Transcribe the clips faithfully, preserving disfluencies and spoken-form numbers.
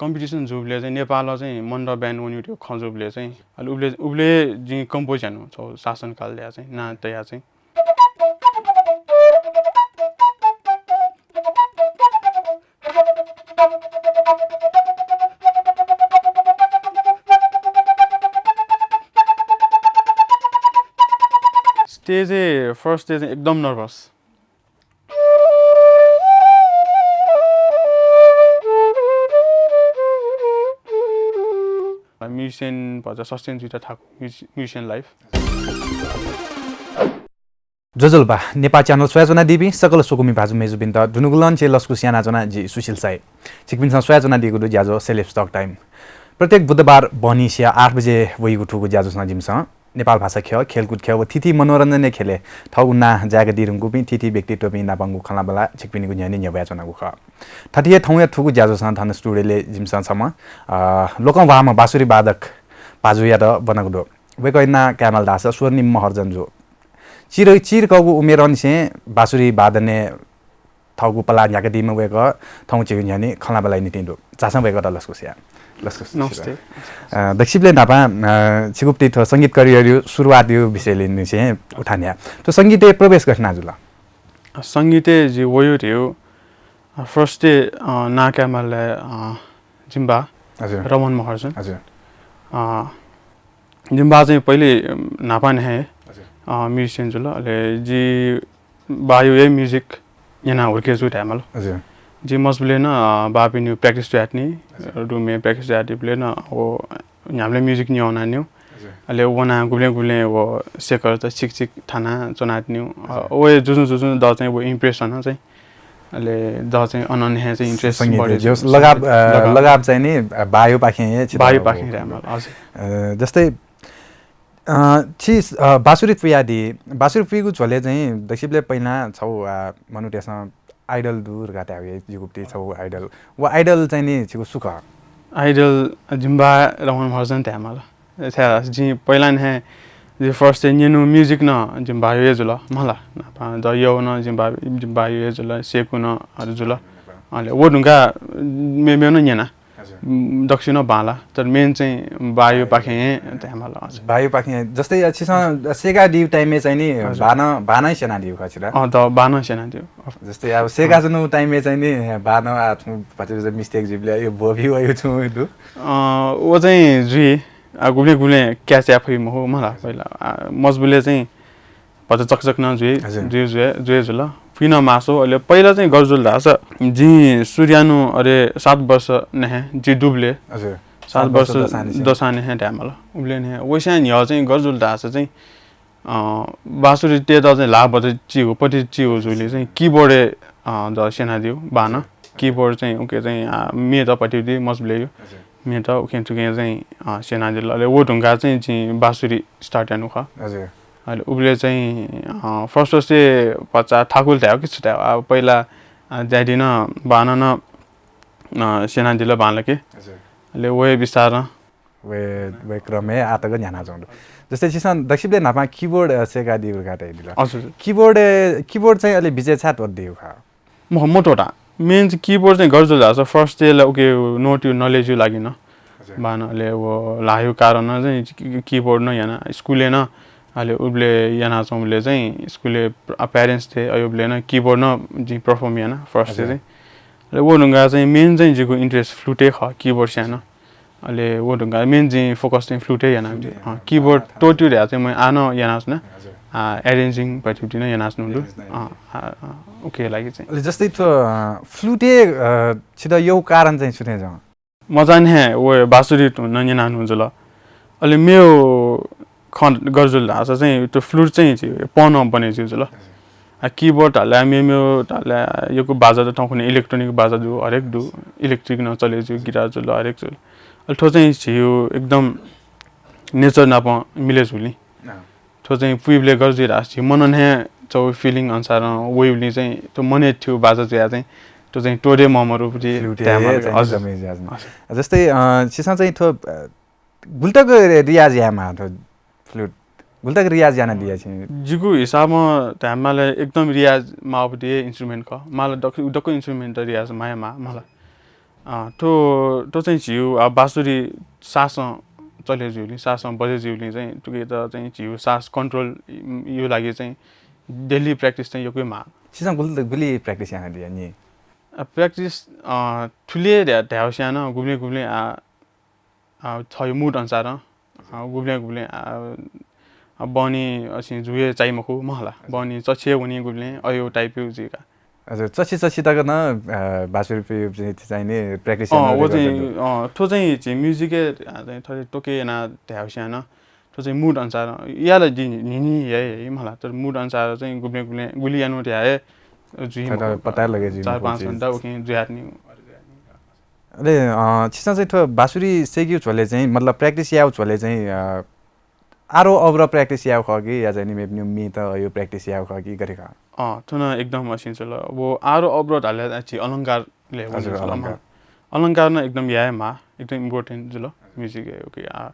कम्पिटिसन जूबलय् चाहिँ नेपालं चाहिँ मण्डप ब्यान्ड वनीगु खँ जूबलय् चाहिँ अले उबलय् उबलय् जिं कम्पोज यानागु छगू शासनकाल धयाः चाहिँ नां तयाः चाहिँ। स्टेजय्, फर्स्ट स्टेजय् एकदम नर्भस। म्युजिसियन भचा सस्टेन जुइत थाकु म्युजि-, म्युजिसियन लाइफ। ज्वजलपा, नेपाः च्यानल स्वयाच्वनादीपिं सकल स्वकुमि भाजु मय्जुपिन्त दुनुगलंनिसें लसकुस यानाच्वना जि सुशील साई। छिकपिन्सं स्वयाच्वनादीगु दु ज्याझ्वः Celebs Talk Time। प्रत्येक बुधबार बहनिसिया आठ बजे वइगु थुगु ज्याझ्वसं जिमिसं नेपाल भाषा ख्यः, खेलकुद ख्यः व थीथी मनोरञ्जनया ख्यलय् थःगु नां जाय्कादी धुंकूपिं थीथी व्यक्तित्वपिं नापंगु खँल्हाबल्हा छिकपिनिगु न्ह्यःने न्ह्यब्वयाच्वनागु खः। थथे हे थौंया थुगु ज्याझ्वसं थन स्टुडियोय् जिमिसं छम्ह, अ, लोकंह्वाःम्ह बाँसुरी वादक भाजुयात ब्वनागु दु। वय्कःया नां कायेमाल धाःसा स्वर्णिम महर्जन जु। चिर-, चिरकःगु उमेरंनिसें बाँसुरी वादनय् थःगु पलाः न्ह्याकादीम्ह वय्कः थौं छिगु न्ह्यःने खँल्हाबल्हाया निंतिं दु। झासँ वय्कःयात लसकुस याये। लसकुस। नमस्ते। अ, दक्वसिबलय् न्हापां, अ, छिगु प्रति थ्व संगीत करियरया सुरुवातया विषयलय् निसें उठान याये। थ्व संगीतय् प्रवेश गथे याना जुल? संगीतय् जि वयागु धइगु, अ, फर्स्टय्, अ, नां कायेमालय्, अ, जिमि बाः हजुर। रमण महर्जन। हजुर। अ, जिमि बाः चाहिँ पहिले, अ, न्हापां हे, हजुर। अ, म्युजिसियन जुल। अले जि बाःयागु हे म्युजिक न्यनाः हुर्के जू धायेमाल। हजुर। जि मजबुलय् नं, अ, बाःपिनिगु practice यायेतिनि, हजुर। रुमय् practice यायेदीबलय् नं व न्ह्याबलें म्युजिक न्यं वनानिउ। हजुर। अले वनाः गुबलें गुबलें व सेकलत छिक छिक थानाः च्वनातिनिउ। अ, हजुर। व हे जुजुं जुजुं द चाहिँ व impression चाहिँ अले द चाहिँ अनंनिसें चाहिँ interest संगीतय् बढे जु। लगाव, अ, लगाव। लगाव चाहिँ नि, अ, बाःयापाखें हे छित बाःयापाखें हो। धायेमाल, हजुर। अ, जस्तै, अ, छि, अ, बाँसुरी पुयादी, बाँसुरी पुइगु झ्वलय् चाहिँ दक्वसिबलय् पहिला छगू, अ, मनूतय्सं idol दु धकाः धायेगु हे जिगु प्रति छगू idol। व idol चाहिँ नि छिगु सु खः? Idol जिमि बाः रमण महर्जन धायेमाल। छाय् जिं पहिलानिसें जि फर्स्टय् न्यनागु म्युजिक नं जिमि बाःयागु हे जुल, मला। न्हापां द यःगु नं जिमि बाः, जिमि बाःयागु हे जुल, सेकु नं अथे जुल। अले व धुंकाः मेमेगु नं न्यना। हजुर। उम्, दक्वसिबें नं बांलाः, तर main चाहिँ बाःयापाखें हे धायेमाल। हजुर। बाःयापाखें, जस्तै, अ, छिसं सेकादीगु time-य् चाहिँ नि हजुर। बाः नं, बाः नं स्यनादीगु खः छित? अँ, द बाः नं स्यनादीगु। जस्तै, अब सेकाच्वनागु time-य् चाहिँ नि बाः नं, आ, छुं भचा भचा mistake जुइबलय्, यो ब्वःबी वइगु छुं दु? अँ, व चाहिँ जुइ। आ, गुबलें गुबलें catch याये फइ मखु, मला, पहिला। आ, मजबुलय् चाहिँ भचा चकचक नं जुइ, हजुर। जुइ, जुइ, जुइ जुल। पुइ नं मास्ति। अले पहिला चाहिँ गथे जुल धाःसा, जिं सुरु यानागु अले सात वर्ष न्ह्यः जि दुबलय्, हजुर। सात सात वर्ष वर्ष दसांनिसें। दसांनिसें धायेमाल। उबलय् न्ह्यः, वइसां न्ह्यः चाहिँ गथे जुल धाःसा चाहिँ, अ, बाँसुरी तयेत चाहिँ ल्हाः भचा चिगु, पति चिगु जुलिं चाहिँ keyboard-य्, अ, द स्यनादीगु बाःनं। हजुर। Keyboard चाहिँ उकी चाहिँ, अ, म्येत पतिदि मजबुलय् यु। हजुर। म्येत उखें थुखें चाहिँ, अ, स्यनादिल। अले व धुंकाः चाहिँ जिं बाँसुरी start यानागु खः। हजुर। अले उबलय् चाहिँ, अ, first first-य् भचा थाकुल धायेगु कि छु धायेगु, अ, पहिला, अ, ज्यायादीनं बाःनं नं, अ, स्यनादिल बांलाक। हजुर। अले व हे बिस्तारं। व हे, व हे क्रमय् आः तक न्ह्यानाच्वंगु दु। जस्तै छिसं दक्वसिबलय् न्हापां keyboard, अ, सेकादीगु धकाः धयादिल। हजुर। Keyboard, अ, keyboard चाहिँ अले बिचय् छाय् त्वःतादीगु खः? मखु, मत्वःता। Main चाहिँ keyboard चाहिँ गथे जुल धाःसा first-य् ला उकी note-या knowledge-या लागि नं। हजुर। बाःनं अले व ल्हाःया कारणं चाहिँ कि-, keyboard नं याना, स्कुलय् नं अले उबलय् यानाच्वंबलय् चाहिँ स्कुलय् प्र-, parents day अय्‌बलय् नं keyboard नं जिं perform याना first-य् हजुर। चाहिँ। अले व धुंकाः चाहिँ main चाहिँ जिगु interest flute-य् खः, keyboard स्याना। अले व धुंकाः main जिं focus चाहिँ flute-य् याना। Flute-य्, अँ, अँ, keyboard अँ, त्वःतेगु धयाः चाहिँ म आः नं यानाच्वना। हजुर। आ, arranging पतिपति नं यानाच्वनागु दु। Arrange नं अँ, याना। आ, आ, उकिया लागि चाहिँ। अले जस्तै थ्व, अ, flute-य्, अ, छित यःगु कारण चाहिँ छु थें जं? मचांनिसें हे व बाँसुरी तुं नं न्यनाच्वनागु जुल। अले मेगु खँ गथे जुल धाःसा चाहिँ थ्व flute चाहिँ झी पनं बने जूगु जुल। आ, keyboard धाःसा, मेमेगु धाःसा, यक्व बाजा त थौंकन्हय् electronic बाजा दु, हरेक दु, electric नं चले जू, guitar जुल, हरेक जुल। अले थ्व चाहिँ झीगु एकदम nature नाप मिले जूगुलिं। अँ। थ्व चाहिँ पुइबलय् गथे जुइ धाःसा झी मनंनिसें हे थ्व feeling अनुसारं वइबलय् चाहिँ थ्व मनय् थ्यू बाजा जुयाः चाहिँ थ्व चाहिँ त्वःते ममरु पति flute-य् धायेमाल। चाहिँ हजुर। जमे जुयाच्वन। हजुर। जस्तै, अ, छिसं चाहिँ थ्व, अ, गुलि तक रि-, रियाज यायेमाः थ्व flute? गुलि तक रियाज यानादिया छिं? जिगु हिसाबं धायेमाल एकदम रियाज माःगु पति हे instrument खः। माल दक्व, दक्व instrument त रियाज माया माः, मला। अँ, थ्व, थ्व चाहिँ झीगु, आ, बाँसुरी सासं चले जुइलिं, सासं बजे जुइलिं चाहिँ थुकियात चाहिँ झीगु सास control यो लागि चाहिँ daily practice चाहिँ यक्व माः। छिसं गुलि, गुलि practice यानादिया नि? आ, practice, अँ, थुलि धया-, धायेवस्यां नं गुबलें गुबलें, आ, आ, थःगु mood अनुसारं, आ, गुबलें गुबलें, आ, आ, बहनी असिं जुइ चाइ मखु मला। बहनी चछि वनी गुबलें अयो type यु जुइ का। हजुर, चछि चछि तक नं, अ, बाँसुरी पिउप चाहिँ, चाहिँ नि practice अँ, याना व चाहिँ, गर्छ। अँ, थ्व चाहिँ झी music-य्, आ, चाहिँ थोरै तोके याना धायेवस्यां नं, थ्व चाहिँ mood अनुसार, याला दि न्हिन्हि हे, हे मला, तर mood अनुसार चाहिँ गुबलें गुबलें गुलि यानु धाये जुइ थोड़ा मखु। पता लगे जुइ चार मखु पाँच चीज। घण्टा उखें जुयात नि। अले, अ, छिसं चाहिँ थ्व बाँसुरी सय्‌केगु झ्वलय् चाहिँ, मतलब practice यायेगु झ्वलय् चाहिँ, अ, आरो अब्र practice यायेगु खः कि, या चाहिँ नि मेपिनि म्येत अयो practice यायेगु खः कि, गथे खः? अँ, थ्व नं एकदम असिं जुल। व आरो अब्र धाले झी अलंकार ले हजुर, वनी जुल, अलंकार। अलंकार नं एकदम याये माः, एकदम important जुल music-य्, OK, आ,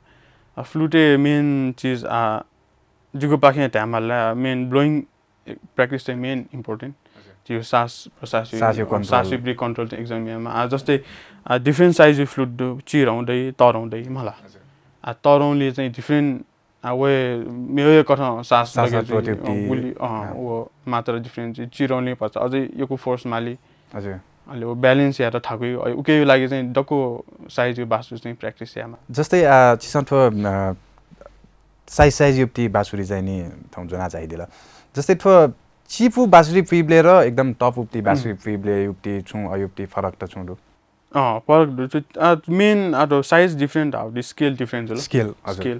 आ, flute-य् main चीज, आ, जिगु पाखें धायेमाल, main blowing practice चाहिँ main important। हजुर। त्यो सास प्रसास, सास यो अ, control। सास यो control चाहिँ एकदम याये माः। आ, जस्तै, आ, different size यो flute दु, चिरौं दइ, तरौं दइ मला। हजुर। आ, तरौंले चाहिँ different, आ, वे, मेवे कथं सास सास लगे प्रति चाहिँ, अ, गुलि, अ, हाँ। व मात्रा different चाहिँ चिरौंले पर्छ, अझै यक्व force माली। हजुर। अले व balance यात थाकुइ, अ, उके यो लागि चाहिँ दक्व size यो बाँसुरी चाहिँ practice याये माः। जस्तै, आ, छिसं थ्व, अ, size size युप्ति बाँसुरी चाहिँ नि थौं ज्वना चाहिदिल। जस्तै थ्व चिपु बाँसुरी पुइबले र एकदम top उप्ति बाँसुरी पुइबले युप्ति छुं अयुप्ति फरक त छुं दु? अँ, फरक दु। आ, main आ त size different आ, scale different जुल। Scale, हजुर। Scale,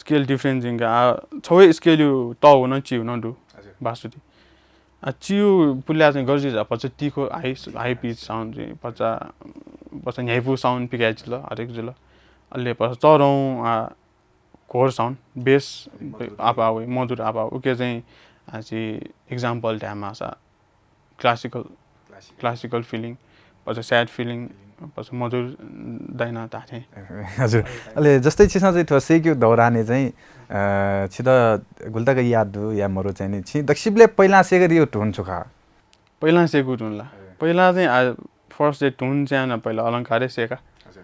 scale different जिंका, आ, छवे scale यु तःगु नं चिउ नं दु हजुर। बाँसुरी। आ, चिउ पुल्या चाहिँ गर्जी जा, भचा तीखो high, high pitch sound चाहिँ, भचा, भचा न्ह्याइपु sound पिकाइ जुल, हरेक जुल। अले भचा तरौं, आ, घोर sound, bass मधुर। आपाः वइ, मधुर आपाः, उके चाहिँ, आ, झी example धाये माःसा classical, classical। Classical feeling, भचा sad feeling, feeling। भचा मधुर दाइना धाथें। हजुर। अले जस्तै छिसं चाहिँ थ्व सय्‌केगु दौरानय् चाहिँ, अ, छित गुलि तक याद दु या मरु चाहिँ नि, छि दक्वसिबले पहिला सय्‌कादियो धुन छु खः? पहिला सय्‌केगु धुन ला? हजुर। पहिला चाहिँ, आ, first चाहिँ धुन चाहिँ न पहिला अलंकारै सय्‌का। हजुर।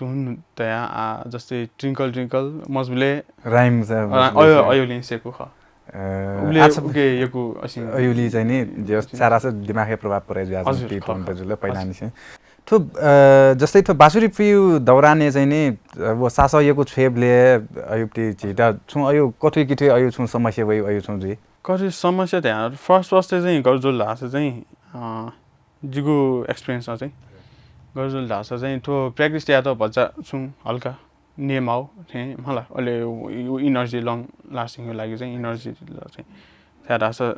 धुन तया, आ, जस्तै Twinkle Twinkle, मजबुले rhyme चाहिँ अ, मजबुले अयो, चाहिँ। अयो लिं सय्‌कु खः। अ, उबले अच्छा, उके यक्व असिं अयो लिं चाहिँ नि, जे सारा से दिमागय् प्रभाव परे जुया हजुर, ती खः, धुन खः। त जुल पहिला हजुर। निसें। थ्व, अ, जस्तै थ्व बाँसुरी पुइउ दौरानय् चाहिँ नि, अ, व सास यक्व छ्वयेबले, अयुप्ति झीत छुं अयो कथुइ किथुइ अयो छुं समस्या वइ, अयो छुं जुइ? कथुइ समस्या त यार, first first चाहिँ गरजुल धाःसा चाहिँ, अ, जिगु experience-मा चाहिँ गरजुल धाःसा चाहिँ थ्व practice यात भचा छुं हल्का नेमाउ थें मला, अले उ, उ energy long lasting लागि चाहिँ energy ल चाहिँ थ्या धाःसा, अ,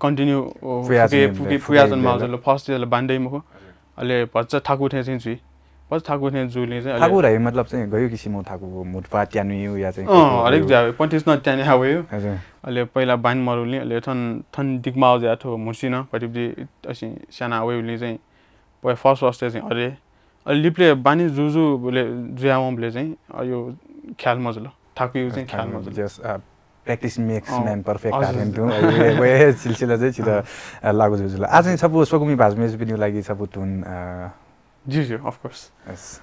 continue, अ, फुया फुके, चाहिँ फुके, फुया फुया चाहिँ माउ जुल। First जुल बान्दै मखु। अले भचा थाकु थें चाहिँ जुइ। भचा थाकु थें जुलिं चाहिँ अले थाकु धाइ मतलब चाहिँ गयु किसिमु थाकु मुटपा त्यानुयु या चाहिँ अँ, हरेक ज्या पंतिस न त्याने आवयु। हजुर। अले पहिला बान मरुलिं, अले थन, थन दिकमाउ ज्या थो मुसिन, पटिपटि असिं स्याना आवयुलिं चाहिँ पय first first चाहिँ अरे, अले लिपले बानी जुजु बले जुयावं बले चाहिँ अयो ख्याल मजुल। थाकुयु चाहिँ ख्याल मजुल। Just, अ, practice makes अँ। Man perfect हजुर, आथें हजुर। तुं, अ, वे, वे सिलसिला चाहिँ छित, अँ। अ, लागु जुजुल। आज चाहिँ छपु स्वकुमि भाजु मेजुपिनिउ लागि छपु धुन, अ, ज्यू, ज्यू, of course। Yes।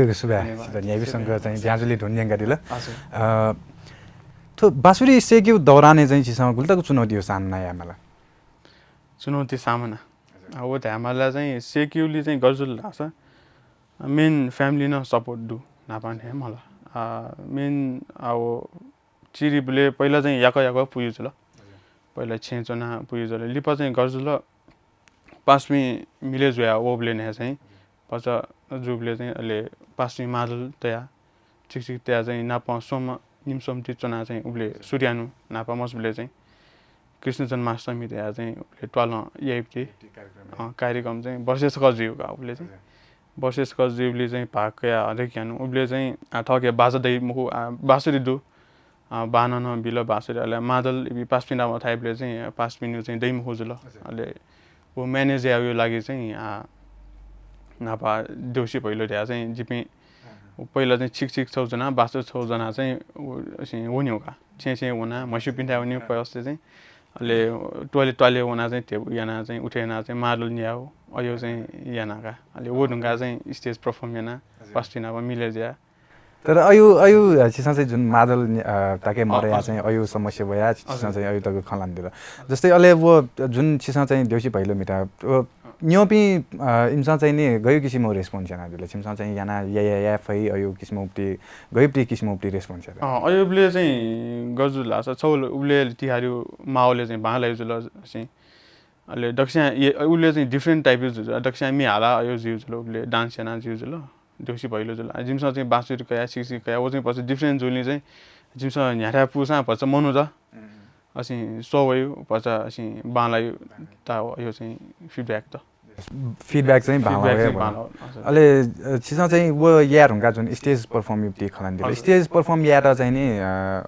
सुभाय्। न्ह्याइपुसे चाहिँ ब्याहा जुलिइ धुन न्यंकादिल। अ, थ्व बाँसुरी सेकेगु दौरानय् चाहिँ छिसं गुलि तक चुनौतीया सामना यायेमाल? चुनौती सामना। अ, व धायेमाल चाहिँ सेकेगुली चाहिँ गथे जुल धाःसा main family नं support दु न्हापां हे मला। अ, main अ, व चिरिबलय् पहिला चाहिँ याकः याकः पुयु जुल। पहिला छेँय् च्वना पुयु जुल। लिपा चाहिँ गथे जुल, पासापिं मिले जुया वःबलय् नं चाहिँ भचा जूबलय् चाहिँ अले पासापिं मादल तया, छिकछिक तया चाहिँ नापं स्वम्ह निम्ह स्वम्ह ति च्वना चाहिँ उबलय् सुरु यानु। न्हापा मजबुलय् चाहिँ कृष्ण जन्माष्टमी तया चाहिँ उबलय् त्वालं याइबलय्, अ, कार्यक्रम चाहिँ वर्षय् छकः जुइगु का उबलय् चाहिँ। वर्षय् छकः जुइबलय् चाहिँ भाग कया हरेक यानु। उबलय् चाहिँ, अ, थःके बाजा दइ मखु, अ, बाँसुरी दु। अ, बानं नं बिल बाँसुरी, अले मादल इबि पासापिं नाप थाइबलय् चाहिँ पासापिं चाहिँ दइ मखु जुल। अले व manage यायेगु लागि चाहिँ, अ, न्हापा देउसी भैलो धया चाहिँ जिपिं व पहिला चाहिँ छिकछिक छौ जना, बाँसुरी छौ जना चाहिँ व, असिं वन्यु का। छेँय् छेँय् वना, म्हसिपिन्थाय् वन्यु पयस्ते चाहिँ। अले त्वाले त्वाले वना चाहिँ ध्यबा याना चाहिँ उठे याना चाहिँ मादल न्याउ, अयो चाहिँ याना का। अले व धुंका चाहिँ stage perform याना, पासापिं नाप मिले जुया। तर अयु, अयु छिसं चाहिँ जुन मादल, अ, ताके मरया चाहिँ अयु समस्या वया छिसं चाहिँ अयु तक खँ ल्हानादिल। जस्तै अले व जुन छिसं चाहिँ देउसी भैलो मिता, व न्यंपिं, अ, इमिसं चाहिँ नि गयु किसिमं response यानादिल? छिमिसं चाहिँ याना या, या, या फै अयु किसिमं उपति, गयु उपति किसिमं उपति response यात? अँ, अयु उबलय् चाहिँ गथे जुल धाःसा छौ उबलय् तिहारयु माहौलय् चाहिँ बांलायु जुल चाहिँ। अले दक्स्यां उबलय् चाहिँ different type जुल। दक्स्यां म्ये हाला अयु जिउ जुल, उबलय् dance याना जिउ जुल। देउसी भैलो जुल। आ, जिमिसं चाहिँ बाँसुरी कया, छिकछिक कया, व चाहिँ भचा different जुलिं चाहिँ जिमिसं न्ह्याथाय् पुसां भचा मनू त। असिं स्ववयु, भचा असिं बांलायु ता यो चाहिँ feedback त। Feedback चाहिँ बांलायु। अले, अ, छिसं चाहिँ व याये धुंका जुन stage perform युक्ति खलन दिल। Stage perform यायेत चाहिँ नि, अ,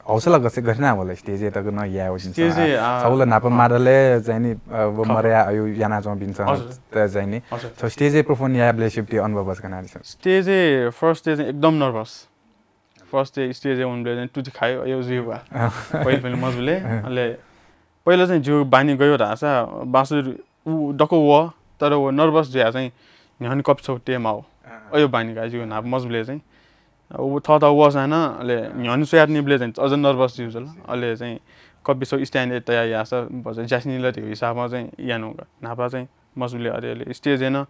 हौसला गथे, गथे ना वल stage तक न याये व जिमिसं। Stage, आ, छौला नाप मादले चाहिँ नि, अ, व मरया अयु याना च्वं बिन्सं। त चाहिँ नि। छ stage perform यायेबलय् सिप्ति अनुभव बस कना दिस। Stage first day चाहिँ एकदम nervous। First day stage वनबलय् चाहिँ तुति खायो, अयो जिउ बा। पहिले पहिले मजबुले। अले पहिला चाहिँ जिउ बानी गयो धाःसा बाँसुरी उ दक्व व, तर व nervous जुया चाहिँ न्ह्यःने कपि छौ ते माउ। अयो बानी का जिउ न्हाप मजबुले चाहिँ। उ थः थः वसां नं, अले न्ह्यःने स्वयात निबलय् चाहिँ अझ nervous जिउ जुल। अले चाहिँ कपि छौ stand तया यासा, भचा ज्यासि निल धिउ हिसाबमा चाहिँ यानु का। न्हापा चाहिँ मजबुले अले, अले stage नं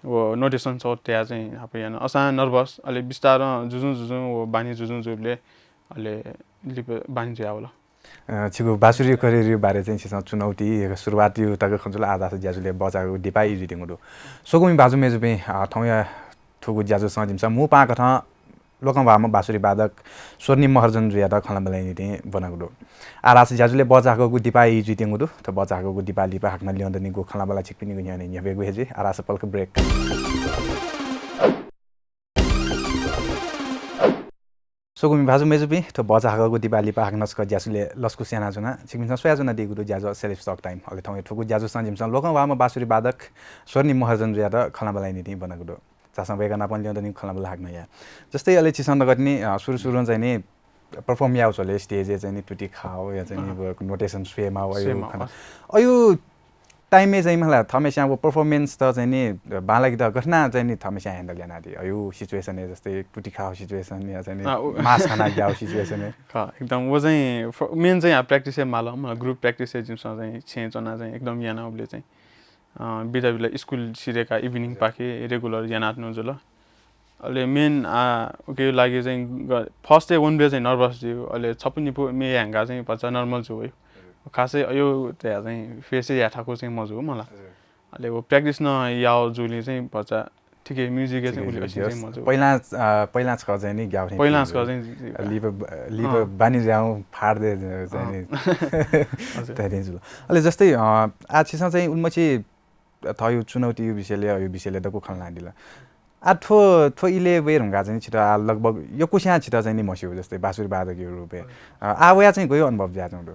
व notation छौ तया चाहिँ न्हापा यानु। असां nervous, अले बिस्तारं जुजुं जुजुं व बानी जुजुं जुबले अले लिपा बानी जुया वल। अ, छिगु बाँसुरी career बारे चाहिँ छिसं चुनौती, सुरुवात यु तक खँ जुल, आः धाःसा ज्याझ्वलय् बचाःगु दिपा ई जुइत्यंगु दु। स्वकुमि भाजु मेजुपिं, अ, थौंया थुगु ज्याझ्वलय् जिमिसं मू पाहां कथं लोकंह्वाःम्ह बाँसुरी वादक स्वर्णी महर्जन जुयात खँल्हाबल्हाया निंतिं ब्वनागु दु। आः धाःसा ज्याझ्वलय् बचाःगु दिपा ई जुइत्यंगु दु। थ्व बचाःगु दिपा लिपा हाकनं ल्यं दनिगु खँल्हाबल्हा छिकपिनिगु न्ह्यःने न्ह्यब्वयेगु हे जुइ। आः धाःसा पलख break। स्वकुमि भाजु मेजुपिं, थ्व बचाःगु दिपा लिपा हाकनं छकः ज्याझ्वलय् लसकुस यानाच्वना। छिकपिन्सं स्वयाच्वनादीगु दु ज्याझ्वः Self Talk Time। अले थौंया थुगु ज्याझ्वलय् जिमिसं लोकंह्वाःम्ह बाँसुरी वादक स्वर्णी महर्जन जुयात खँल्हाबल्हाया निंतिं ब्वनागु दु। झासँ वय्कः नाप नं ल्यं दनिगु खँल्हाबल्हा हाकनं या। जस्तै अले छिसं नकतिनि, अ, सुरु सुरुं चाहिँ नि perform याउ झ्वलय् stage-य् चाहिँ नि तुति खाउ या चाहिँ नि व notation स्वये माउ अयु खना। अयु time-य् चाहिँ मला थःम्हेस्यां व performance त चाहिँ नि बांलाक त गथे याना चाहिँ नि थःम्हेस्यां handle यानादी? अयु situation-य् जस्तै तुति खाउ situation या चाहिँ नि मास खाना ग्याउ situation-य्। खः, एकदम व चाहिँ main चाहिँ आ practice हे माल, मला group practice हे जिमिसं चाहिँ छेँय् च्वना चाहिँ एकदम याना उबले चाहिँ अ, बिदा बिदा school सिधय्का evening पाखे regular यानातनु जुल। अले main आ, उके लागि चाहिँ ग-, first day वनबलय् चाहिँ nervous जिउ, अले छपु निपु म्ये यायेका चाहिँ भचा normal जु वयु। खासै अयु तया चाहिँ face या थाकु चाहिँ मजु मला। अले व practice नं याउ जुलिं चाहिँ भचा ठिकै music या चाहिँ उलि असिं चाहिँ मजु। पहिला, अ, पहिला छकः चाहिँ नि ग्याउ पहिला छकः चाहिँ लिप, लिप बानी ज्याउ फाड दे चाहिँ नि। तयारी जुल। अले जस्तै, अ, आ छिसं चाहिँ उलमछि थःयु चुनौतीयु विषयले, अयु विषयले दक्व खँल्हानादिल। आ थ्व, थ्व इले वये धुंका चाहिँ छित आ लगभग यक्वस्यां छित चाहिँ नि म्हस्यू जस्तै बाँसुरी वादकयु रूपय्। अ, आ वया चाहिँ गयु अनुभव ज्याच्वं दु?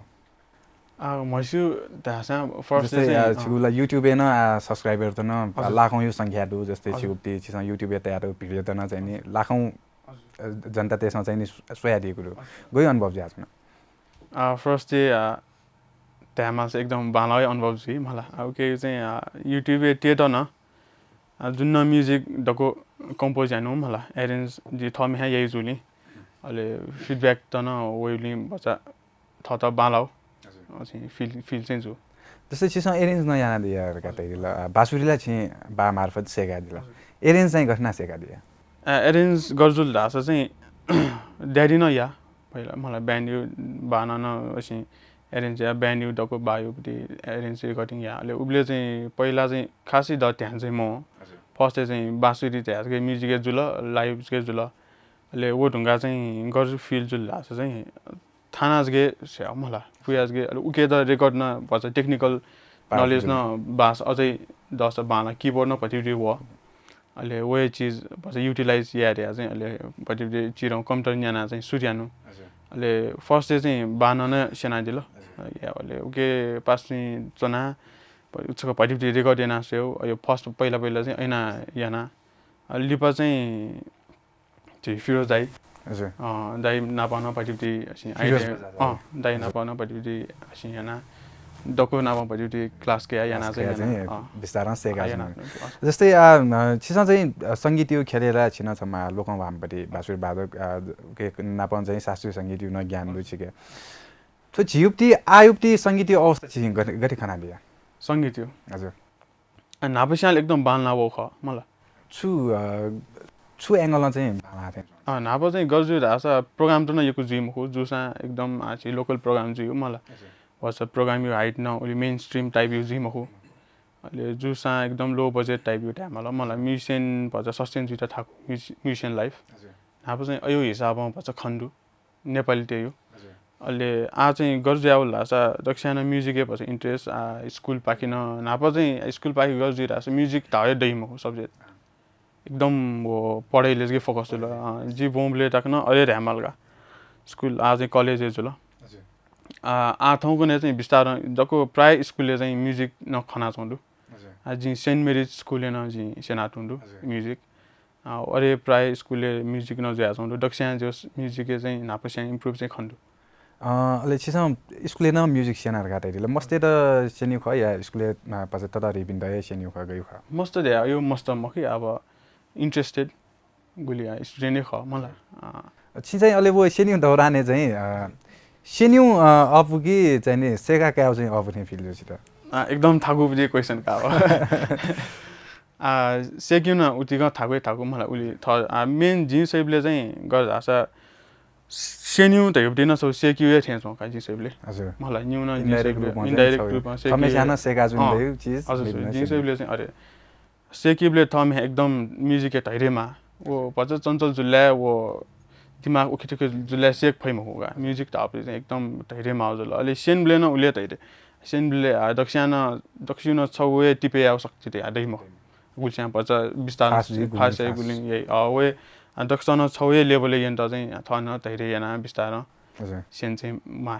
आ म्हस्यू धाःसा first जस्तै चाहिँ, आ, अ, छिगु ला YouTube-य् नं आ subscriber त नं लाखौंयु संख्या दु, जस्तै छिगु ति छिसं YouTube-य् तयातःगु video त नं चाहिँ नि लाखौं, अ, जनतातय्सं चाहिँ नि स्व-, स्वयादीगु दु। गयु अनुभव ज्याच्वन? आ, first day, आ, धायेमालसा एकदम बांलाःगु अनुभव जुइ मला। आ, उके चाहिँ, आ, YouTube-य् तेत नं, अ, जुन म्युजिक दक्व कम्पोज यानागु मला, एरेन्ज जि थःम्हं याइ जुलिं। अले फिडब्याक त नं वइबलिं भचा थःत बांलाउ। हजुर। अ, चाहिँ फिल, फिल चाहिँ जु। जस्तै छिसं एरेन्ज नं यानादिया धकाः धयादिल, अ, बाँसुरी ला छिं बा मार्फत सय्कादिल। हजुर। एरेन्ज चाहिँ गथे याना सय्कादिया? अ, एरेन्ज गथे जुल धाःसा चाहिँ ड्याडी नं या, पहिला मला ब्यान्ड यु, बानं नं असिं एरेन्ज या, ब्यान्ड यु दक्व बा युपट्टि एरेन्ज रेकर्डिङ या। अले उबलय् चाहिँ पहिला चाहिँ खासै द ध्यान चाहिँ मवं। हजुर। फर्स्ट चाहिँ बाँसुरी धया जक म्युजिक जुल, लाइभ जक जुल। अले व धुंकाः चाहिँ गथे फिल जुल धाःसा चाहिँ थाना जक स्याउ मला, पुया जक, अले उके त रेकर्ड नं भचा टेक्निकल पार्ट नलेज जुल। नं बास अझै दस बांला, किबोर्ड नं भतिभति व। अले व हे चिज भचा युटिलाइज याये धया चाहिँ अले भतिभति चिजं कम्प्युटर न्याना चाहिँ सुरु यानु। हजुर। अले फर्स्ट चाहिँ बानं नं स्यनादिल। हजुर। या अले उके पास चाहिँ च्वना, प-, छकः भतिभति रेकर्ड याना स्यउ। अयो फर्स्ट पहिला पहिला चाहिँ ऐना याना। अ, लिपा चाहिँ झी फिरोज दाइ। हजुर। अ, दाइ नाप नं भतिभति असिं फिरोज आइडिया, बजार, अ, दाइ हजुर। नाप नं भतिभति असिं याना, दक्व नाप भतिभति क्लास कया याना क्लास चाहिँ कया याना, चाहिँ अ, बिस्तारं सय्का अ, याना। जस्तै, अ, न, छिसं चाहिँ, अ, संगीत यु खेले ला छिनं छमा लोकं वामपट्टि बाँसुरी वादक, अ, के नापं चाहिँ शास्त्रीय संगीत यु नं ज्ञान दु छिके। थ्व झियुपट्टि, आयुपट्टि संगीत यु अवस्था छिं गथे, गथे खनादिया? संगीत यु? हजुर। अ, न्हापा स्यां एकदम बांला व खः मला। छु, अ, छु एंगलं चाहिँ बांला थें? अ, न्हापा चाहिँ गथे जुइ धाःसा प्रोग्राम त नं यक्व जुइ मखु, जूसां एकदम आ, झी लोकल प्रोग्राम जुइ मला। हजुर। भचा प्रोग्राम यु हाइट नं उलि मेन स्ट्रिम टाइप यु जुइ मखु। अले जूसां एकदम लो बजेट टाइप यु धाये मला, मला म्युजिसियन भचा सस्टेन जुइत थाकु म्युजि-, म्युजिसियन लाइफ। हजुर। न्हापा चाहिँ अयो हिसाबं भचा खने दु। नेपाली तयु। हजुर। अले आ चाहिँ गथे जुयावल धाःसा दक्वस्यां नं म्युजिकय् भचा इन्ट्रेस्ट, आ, स्कुलपाखें नं न्हापा चाहिँ स्कुलपाखें गथे जुइ धाःसा म्युजिक धाःगु हे दइ मखु सब्जेक्ट। एकदम व पढाइले जक फोकस जुल। हजुर। अ, जि ब्वंबलय् तक नं अले धाये माल का। स्कुल आ चाहिँ कलेज हे जुल। हजुर। आ, आ थौंकन्हय् चाहिँ बिस्तारं दक्व प्रायः स्कुलय् चाहिँ म्युजिक नं खनाच्वं दु। हजुर। आ, जिं सेन्ट मेरिज स्कुलय् नं जिं स्यनाच्वं दु हजुर। म्युजिक। अ, अले प्रायः स्कुलय् म्युजिक नं जुयाच्वं दु, दक्वस्यां जस म्युजिकय् चाहिँ न्हापास्यां इम्प्रुभ चाहिँ खने दु। अ, अले छिसं स्कुलय् नं म्युजिक स्यना धकाः धयादिल। मस्तय्त स्यनीगु खः या स्कुलय्, अ, भचा ततारिपिन्त हे स्यनीगु खः, गय् खः? मस्त धया, यो मस्त मखु, अब इन्ट्रेस्टेड गुलि, अ, स्टुडेन्ट हे खः मला। अ। छिं चाहिँ अले व स्यनीगु दौरानय् चाहिँ, अ, स्यनीगु, अ, अःपु कि चाहिँ नि सय्का कायेगु चाहिँ अःपु थें फिल जुल छित? अ, एकदम थाकुपट्टि क्वेसन का अब। आ, सय्केगु नं उतिकं थाकु हे थाकु मला उलि थ-, आ, मेन जिं स्वइबलय् चाहिँ गथे धाःसा स्यनीगु धयापट्टि नं छगू सय्केगु हे थें च्वं का जिं स्वइबलय्। हजुर। मला न्यू नं जिं इन्डाइरेक्ट स्वइबलय्, रूपं चाहिँ इन्डाइरेक्ट रूपं सय्केगु। थम्हस्यां नं सय्का जुइ अँ। धयागु चिज हजुर, हजुर, मेन जिं स्वइबलय् चाहिँ अरे सय्केबलय् थःम्हं एकदम म्युजिकय् धैर्य माः। व भचा चञ्चल जुल ला व दिमाग उखेथुखे जुल ला सय्के फइ मखु का। म्युजिक धाःबलय् चाहिँ एकदम धैर्य माः जुल। अले स्यनीबलय् नं उलि धैर्य। स्यनीबलय्, आ, दक्वस्यां नं, दक्वसिनं छगू हे टिपे यायेगु शक्ति त दइ मखु। गुलिस्यां भचा बिस्तारं फास्ट जुइ, फास्ट गुलिं जुइ, फास्ट। गुलिं याइ। अ, व हे, आ, दक्वसिनं छगू हे लेभलय् यंत चाहिँ थः नं धैर्य यानाः बिस्तारं हजुर। स्यने चाहिँ माः।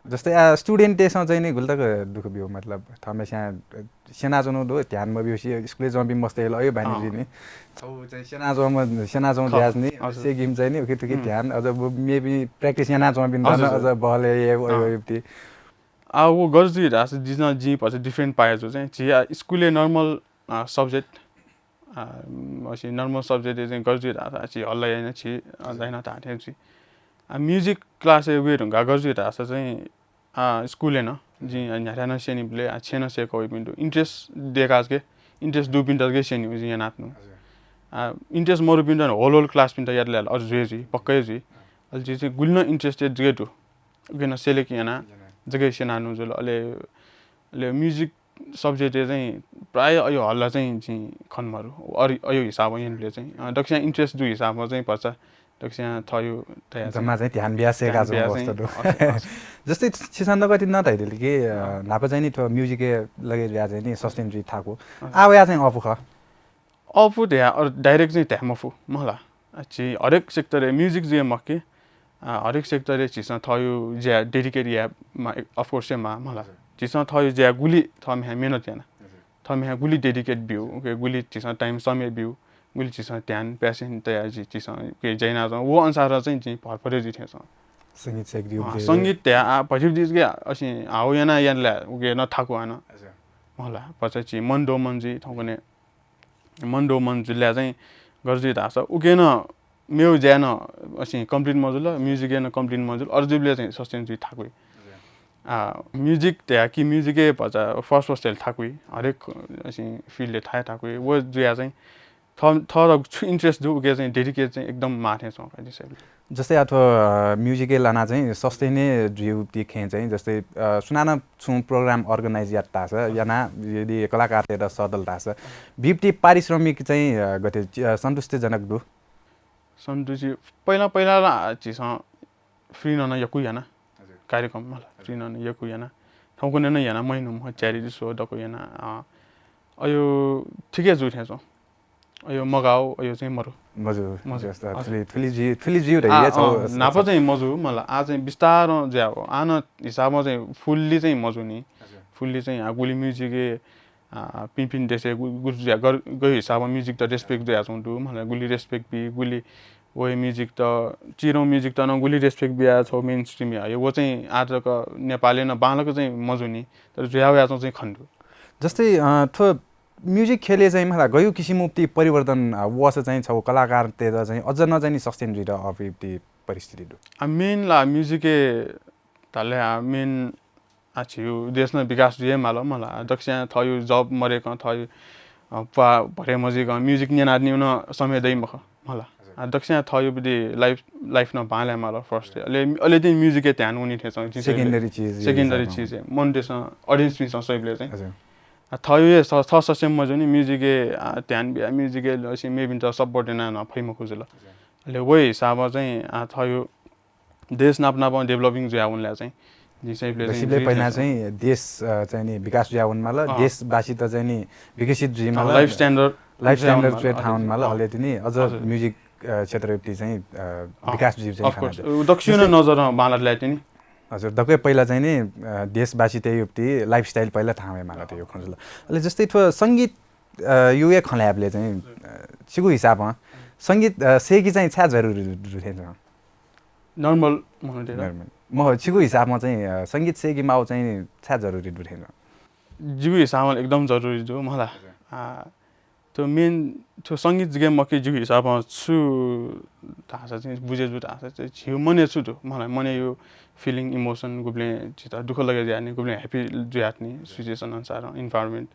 जस्तै, आ, स्टुडेन्टतय्सं चाहिँ नि गुलि तक दुःख ब्यू, मतलब, थःम्हस्यां स्यनाच्वनु दु, ध्यान मब्यूसे स्कुलय् च्वंपिं मस्तय् ला अयो बानी अँ। जुइ नि। छगू चाहिँ स्यनाच्वंम्ह, स्यनाच्वंम्ह खः। जुयाः नि, हजुर। सय्केगु चाहिँ नि, उखेथुखे हम्म। ध्यान, अझ व मेपिं प्र्याक्टिस यानाच्वंपिं दु हजुर, नं, हजुर। अझ बहलय् हे, अँ। अयो इप्ति। आ, व गथे जुइ धाःसा जिं, जिं भचा डिफरेन्ट पाया जू चाहिँ, झी, आ, स्कुलय् नर्मल, आ, सब्जेक्ट, आ, असे नर्मल सब्जेक्टय् चाहिँ गथे जुइ धाःसा झी हल्ला याना झी, आ, जाइना धाःथें जुइ। आ, म्युजिक क्लासय् वये धुंकाः गथे जुइ धाःसा चाहिँ, आ, स्कुलय् नं जिं न्ह्याथाय् नं स्यनीबलय्, आ, छेँनं सय्का वइपिं दु। इन्ट्रेस्ट दय्काः जक, इन्ट्रेस्ट दुपिन्त जक स्यनीगु जिं यानातुनु। हजुर। आ, इन्ट्रेस्ट मरुपिन्त नं होल होल क्लासपिन्त यात ला अझ जुइ जुइ, पक्कै जुइ। अले जि चाहिँ गुलि नं इन्ट्रेस्टेड जक दु। उके नं सेलेक्ट याना, याना। जक स्यनानु जुल। अले, अले म्युजिक सब्जेक्टय् चाहिँ प्रायः अयो हल्ला चाहिँ जिं खने मरु। अरि-, अयो हिसाबं यंबलय् चाहिँ, अ, दक्वस्यां इन्ट्रेस्ट दु हिसाबं चाहिँ भचा दक्वस्यां थःयो तया चाहिँ जम्मा चाहिँ ध्यान बिया सय्का ध्यान बिया जूगु चाहिँ अवस्था दु। अस-, अस-, जस्तै छिसं नकतिनि नं धयादिल कि, अ, अँ। न्हापा चाहिँ नि थ्व म्युजिकय् लगे जुया चाहिँ नि सस्टेन जुइ थाकु। अँ। आ वया चाहिँ अःपु खः। अःपु धया, अ, डाइरेक्ट चाहिँ धाये मफु, मला। आ, झी हरेक सेक्टरय् म्युजिक जुया मखु कि, आ, हरेक सेक्टरय् झीसं थःयो ज्या डेडिकेट याये मा-, अफकोर्स याये माः, मला। हजुर। झीसं थःयो ज्या गुलि थःम्हं मेहनत याना। हजुर। थःम्हं गुलि डेडिकेट ब्यू, उके गुलि झीसं टाइम समय ब्यू, गुलि झीसं ध्यान, प्यासन तया झी, झीसं उके ज्या यानाच्वं, व अनुसार चाहिँ झी भरपर्यो जुइ थें च्वं। संगीत सय्के अँ, ब्यू। संगीत धया, आ, भतिभति जक असे हाउ याना याना ला उके नं थाकु हानं। हजुर। मला, भचा झी मन दोमन जुइ थौंकन्हय् मन दो मन जुल्या चाहिँ गरजु धाःसा उके नं मेउ ज्या नं असिं complete मजुल, music नं complete मजुल, अरजुबले चाहिँ sustain जुइ थाकुइ। आ, music त्या कि music ए भचा first first थाकुइ, हरेक असिं field थाय् थाकुइ, वो जुया चाहिँ थ-, थ छु interest दु उके चाहिँ dedicate चाहिँ एकदम माथें च्वं का जिं। जस्तै आ थ्व, अ, music ए लाना चाहिँ sustain ए जुइउ ति खें चाहिँ जस्तै, अ, सुनानं छुं program organize यात धाःसा, याना यदि कलाकारतय्त सदल धाःसा, बिप्ति पारिश्रमिक चाहिँ, अ, गथे, अ, सन्तुष्टिजनक दु? सन्तुष्टि, पहिला, पहिला ला झीसं free नं यक्व याना। हजुर। कार्यक्रम मला, हजुर। Free नं यक्व याना। थौंकन्हय् नं याना, महिना म्ह charity show दक्व याना, अ, अयो ठिकै जू थें च्वं। अयो मगाउ, अयो चाहिँ मरु। मजु, मजु। जस्ता हजुर। थुलि, थुलि जि-, थुलि जिउ धैया अँ, छौ, अँ, नाप चाहिँ मजु मला। आ चाहिँ बिस्तारं ज्या हो। आन हिसाबमा चाहिँ fully चाहिँ मजु नि। हजुर। Fully चाहिँ आ गुलि music ए, आ, पिन पिन देशे गु-, गुरु ज्या गर-, गयो हिसाबमा music त respect जुया छौ दु, मला गुलि respect बी, गुलि वहे music त, चिरौं music त नं गुलि respect बिया छौ mainstream या। यो वो चाहिँ आ तक नेपालय् नं बांलाक चाहिँ मजु नि, तर जुया वया छौ चाहिँ खने दु। जस्तै, अ, थ्व music खेले चाहिँ मला गयु किसिम उपति परिवर्तन, अ, वस चाहिँ छौ कलाकारतय्त चाहिँ अझ नं चाहिँ नि sustain जुइत अपिति परिस्थिति दु। आ, main ला music ए धाले आ main आ छिउ देश नं विकास जुये माल मला। दक्स्यां थयु job मरेकं थयु, अ, प्वा भरे मजिकं music न्यनादनिउ नं समय दइ मख मला। हजुर। आ, दक्स्यां थयु बदे life, life नं बांलाये माल first ए। अले, अले दिन music ए ध्यान उनि थें चाहिँ secondary चिज secondary हिसाबमा। चिज ए। मन देशं audience मिसं सैबले चाहिँ। हजुर। आ, थयु ए स-, स-, सस्यम मजुनि music ए, आ, ध्यान बिया music ए लसि मेबिन्त support देना नं फइ मखु जुल। हजुर। अले वही हिसाबमा चाहिँ, आ, थयु देश नाप नाप developing जुया वनला चाहिँ जिं चाहिँ प्ले दसिबले चाहिँ पहिला चाहिँ देश, अ, चाहिँ नि विकास जुया वन माल, अँ। देशवासी त चाहिँ नि विकसित जुइ माल, life standard life जुया वन standard माल, चाहिँ थावन माल, हजुर। अले तिनी अझ हजुर। Music, अ, क्षेत्र युक्ति चाहिँ, अ, अँ। विकास जुइ चाहिँ of खाना course। दे। उ दक्षिण जस्तै नजर बांलात लाइ तिनी। हजुर, दक्वे पहिला चाहिँ नि, अ, देशवासी ते युक्ति lifestyle पहिला थावे माल त यो खंजुल। अले जस्तै थ्व संगीत, अ, युए खंलायबले चाहिँ, अ, छिगु हिसाबमा संगीत, अ, सेकी चाहिँ छा जरुरी रु-, रु-, रुथें छ? Normal मनूतय्त। Normal। मह, छिगु हिसाबमा चाहिँ, अ, संगीत सेकी माउ चाहिँ छा जरुरी दु थें? जिगु हिसाबमा एकदम जरुरी दु, मला। हजुर। आ, त्यो main, त्यो संगीत जिगे मके जिगु हिसाबमा छु धासा चाहिँ, बुझे जु धासा चाहिँ, झिउ मने छु दु, मला, मने यो feeling, emotion, गुबलें झित दुःख लगे ज्यानि, गुबलें happy जुयातनि, situation अनुसार, environment।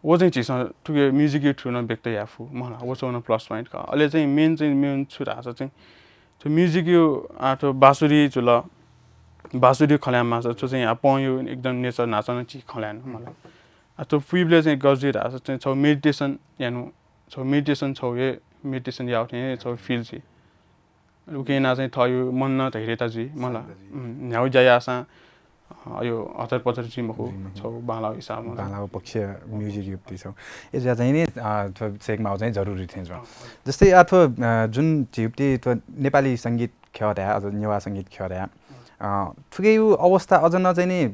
वो चाहिँ झीसं थुके music यु through नं व्यक्त याफु, मला, वो चाहिँ नं plus point का। अले चाहिँ main चाहिँ main छु धासा चाहिँ, त्यो music यु, आ, त्यो बाँसुरी जुल, बाँसुरी खल्याम मासा, त्यो चाहिँ आ, पं यु एकदम nature नाचन ची खल्यान, मला। आ, त्यो पुइबले चाहिँ गरजु धासा चाहिँ छौ meditation यानु, छौ meditation छौ हे, meditation याउ थें छौ feel ची। उके याना चाहिँ थयु मन नं धैर्यता जुइ, मला। शान्त जुइ। उम्, न्ह्याउ ज्या याःसां, अ, अयो हतर पतर जुइ मखु, जुइ मखु। छौ बांलाउ हिसाबमा। बांलाउ पक्ष music युक्ति छौ। ए ज्या चाहिँ नि, अ, थ्व सेक माउ चाहिँ जरुरी थें जुवा। अँ, अँ। जस्तै आ थ्व, अ, जुन झिउप्ति थ्व नेपाली संगीत ख्यः धाया, अझ नेवा संगीत ख्यः धाया। अँ। अ, थुके यु अवस्था अझ नं चाहिँ नि, अ,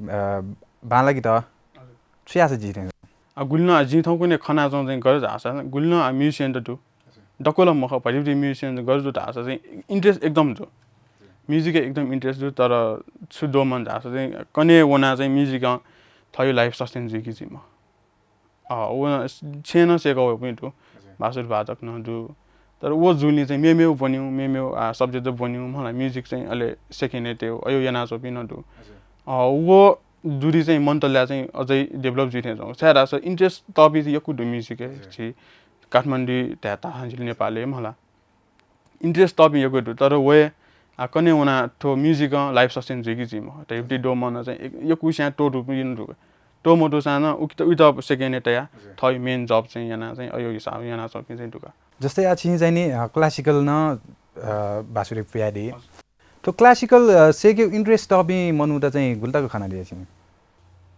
बांलाकि त हजुर। छु याःसा जि थें? आ, गुलिनं आ, जिं थौंकन्हय् खनाच्वं चाहिँ गरज धाःसा, गुलिनं आ, musician त दु। हजुर। दक्वलं मखु, भतिभति musician त गरज दु धाःसा चाहिँ interest एकदम दु। हजुर। Music एकदम interest दु, तर छु दो मन धाःसा चाहिँ कने वना चाहिँ music अं थयु life sustain जुइकि जिम। अ, व छेँ नं सेकः वय् पनि दु। हजुर। बाँसुरी वादक नं दु। तर व जुलिं चाहिँ मेमेउ ब्वन्यु, मेमेउ, आ, subject ब्वन्यु, मला music चाहिँ अले second ए तेउ, अयो यानाच्वंपिं नं दु। हजुर। अ, व दुरी चाहिँ मन्तल्या चाहिँ अझै develop जुइ थें च्वं। छाय् धाःसा interest तःपिं चाहिँ यक्व दु music ए हजुर। छि काठमाडौं धाये ताहां जिल नेपालय् मला। Interest तःपिं यक्व दु, तर वय्, आ, कने वना थ्व music अं life sustain जुइकि जुइम। त युक्ति दो मन चाहिँ एक, यक्व स्यां तो दु पिन दु। तो मदु सां उकित, उइत second ए तया, हजुर। थयु main job चाहिँ याना चाहिँ अयो हिसाब यानाच्वंपिं चाहिँ दु का। जस्तै आ छिं चाहिँ नि, अ, classical नं, अ, बाँसुरी पुयादी। हजुर। थ्व classical, अ, सेके interest तःपिं मनूत चाहिँ गुलि तक खनादी छिं?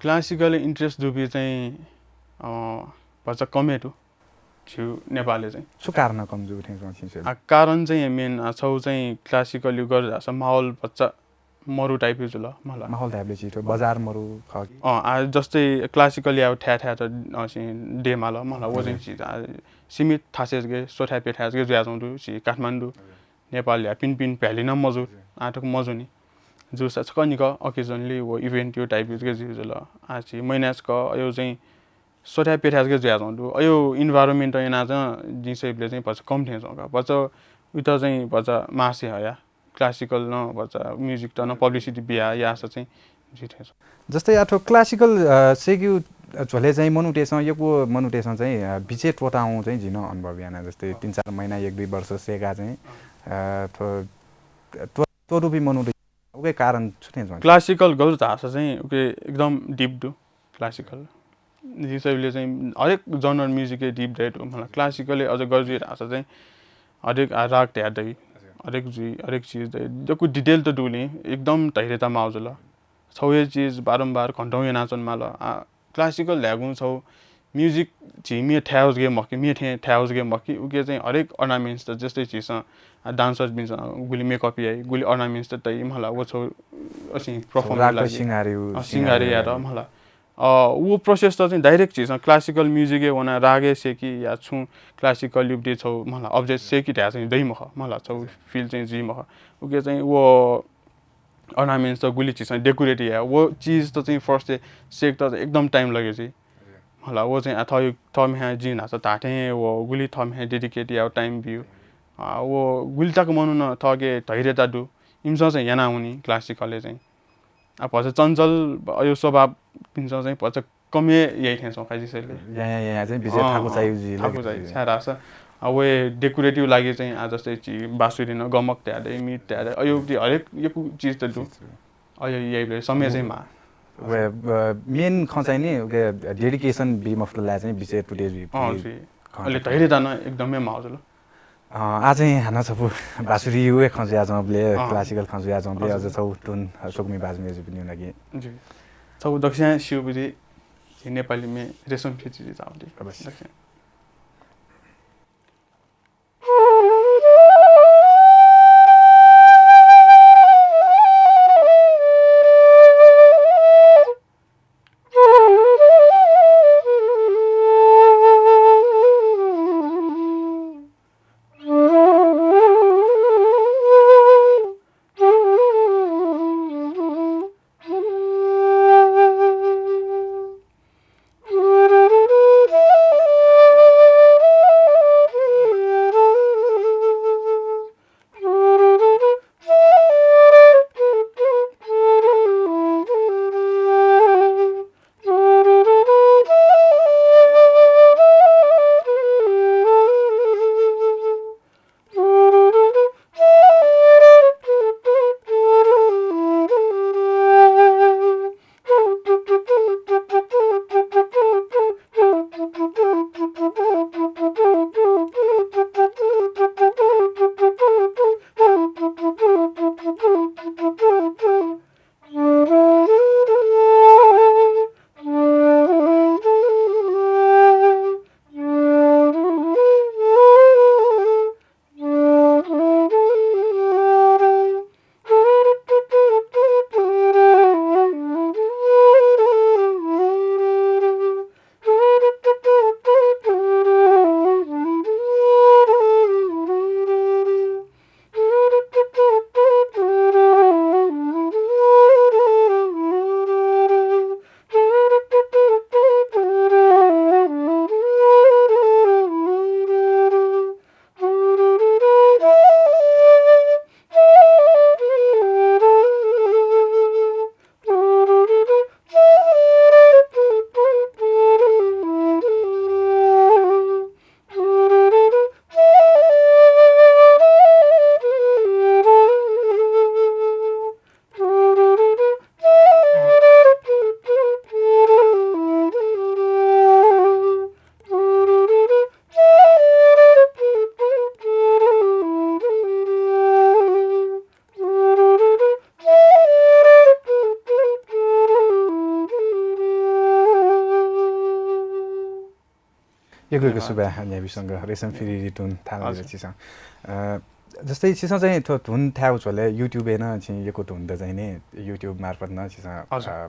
Classical interest दुपिं चाहिँ, अ, भचा कम हे दु। झिउ नेपालय् चाहिँ। छु कारण कम जू थें च्वं छिं से? आ, कारण चाहिँ main, आ, छौ चाहिँ classical यु गर धाःसा माहौल भचा मरु type यु जुल मला। माहौल type ले छि थ्व बजार मरु खः कि? अँ, आ, जस्तै classical या थाय् थाय् त, अँ, छि दे माल मला, वो चाहिँ हजुर। छि, आ, सीमित थासेजगे, स्वथाय् पेथाय् जगे जुया च्वं दु, छि काठमाडौं। हजुर। नेपाल या पिन पिन भ्याली नं मजू, हजुर। आटक मजू नि। जूसा छकः निकः occasionally वो event यो type के जू जुल। आ छि मैनाच क यो चाहिँ स्वथाय् प्यथाय् जक जुयाच्वंगु दु। अयो environment याना चाहिँ जिं स्वइबलय् चाहिँ भचा कम थें च्वं का। भचा उइत चाहिँ भचा मासे हया classical नं भचा music त नं publicity बिया याःसा चाहिँ जुइ थें च्वं। जस्तै आः थ्व classical, अ, सेक्यु, अ, झ्वलय् चाहिँ मनूतय्सं, यक्व मनूतय्सं चाहिँ, अ, बिचय् त्वःतावं चाहिँ जिं नं अनुभव याना। जस्तै तीन चार महिना, एक दुई वर्ष सेका चाहिँ, अ, थ्व त्व-, त्वःतूपिं मनूत उके कारण छु थें च्वं? Classical गजु धाःसा चाहिँ उके एकदम deep दु classical। जिं स्वइबलय् चाहिँ हरेक genre music य् deep दइ दु। मला classical य् अझ गजु धाःसा चाहिँ हरेक आ राग तया दइ, हरेक जुइ, हरेक चीज दइ। यक्व detail त दुलिं एकदम धैर्यता माउ जुल। छौ हे चीज बारम्बार घन्टौं यानाच्वने माल। आ, classical धायेगुं छौ music झी म्ये थाय् जक मखु, म्ये थें थाय् जक मखु, उके चाहिँ हरेक ornaments त जस्तै झीसं, आ, dancer बिन्सं गुलि makeup याइ, गुलि ornaments त तइ मला, व छौ असिं perform राग त लागे। सिंगारिउ, अ, सिंगारे सिंगारिउ यात याइ। मला। अ, व process त चाहिँ direct झीसं classical music य् वना राग य् सेकि या छुं classical युपति छौ मला object सेकि धाय् चाहिँ दइ मखु, मला छौ feel चाहिँ जुइ मखु। उके चाहिँ व ornaments त गुलि झीसं decorate या, व चीज त चाहिँ first य् सेक त एकदम time लगे जुइ। हजुर। मला, व चाहिँ आ थः, थः म्ह्याय् जिं न्हाचः धाःथें व गुलि थः म्ह्याय् dedicate याउ time बिउ। आ, व गुलि तक मनुखं थःके धैर्यता दु, इमिसं चाहिँ याना वनी classical य् चाहिँ। आ, भचा चञ्चल अयो स्वभाव इमिसं चाहिँ भचा कम हे याइ थें च्वं का जिं स्वइबलय्। या, या, या, चाहिँ बिचय् अँ, थाकु अँ, चाइउ जुइ, थाकु लागि चाइ, जुइ। छाय् धाःसा, आ, व decorate लागे चाहिँ, आ, जस्तै झी बाँसुरी नं गमक तया दइ, म्ये तया दइ, अयो ति हरेक यक्व चीज त दु। चीज दु। अयो याइबलय् समय चाहिँ माः। व, अ, main खँ चाहिँ नि, उके dedication बी मफुत ला चाहिँ बिचय् त्वःते जुइ, अँ, जुइ। खँ अले चाहिँ। धैर्यता नं एकदमै माउ जुल। अ, आः चाहिँ हानं छपु बाँसुरी व खँ जुयाच्वंबलय्, अँ। Classical खँ जुयाच्वंबलय्, हजुर। अझ छौ धुन स्वकुमि बाज्मीजुपिनिगु लागि। ज्यू। छपु दक्वस्यां स्यूपिं झी नेपाली म्ये रेशम फिरिरि जुयाच्वंबलय्। अवश्य। दक्वस्यां। यक्व यक्व धन्यवाद। सुभाय् न्याय्‌पिसंग रेशम फिरिरि धुन थानादिल हजुर। छिसं। अ, जस्तै छिसं चाहिँ थ्व धुन थाय्‌उ झ्वलय् YouTube-य् नं छिं यक्व धुन त चाहिँ नि YouTube मार्फत नं छिसं, हजुर। अ,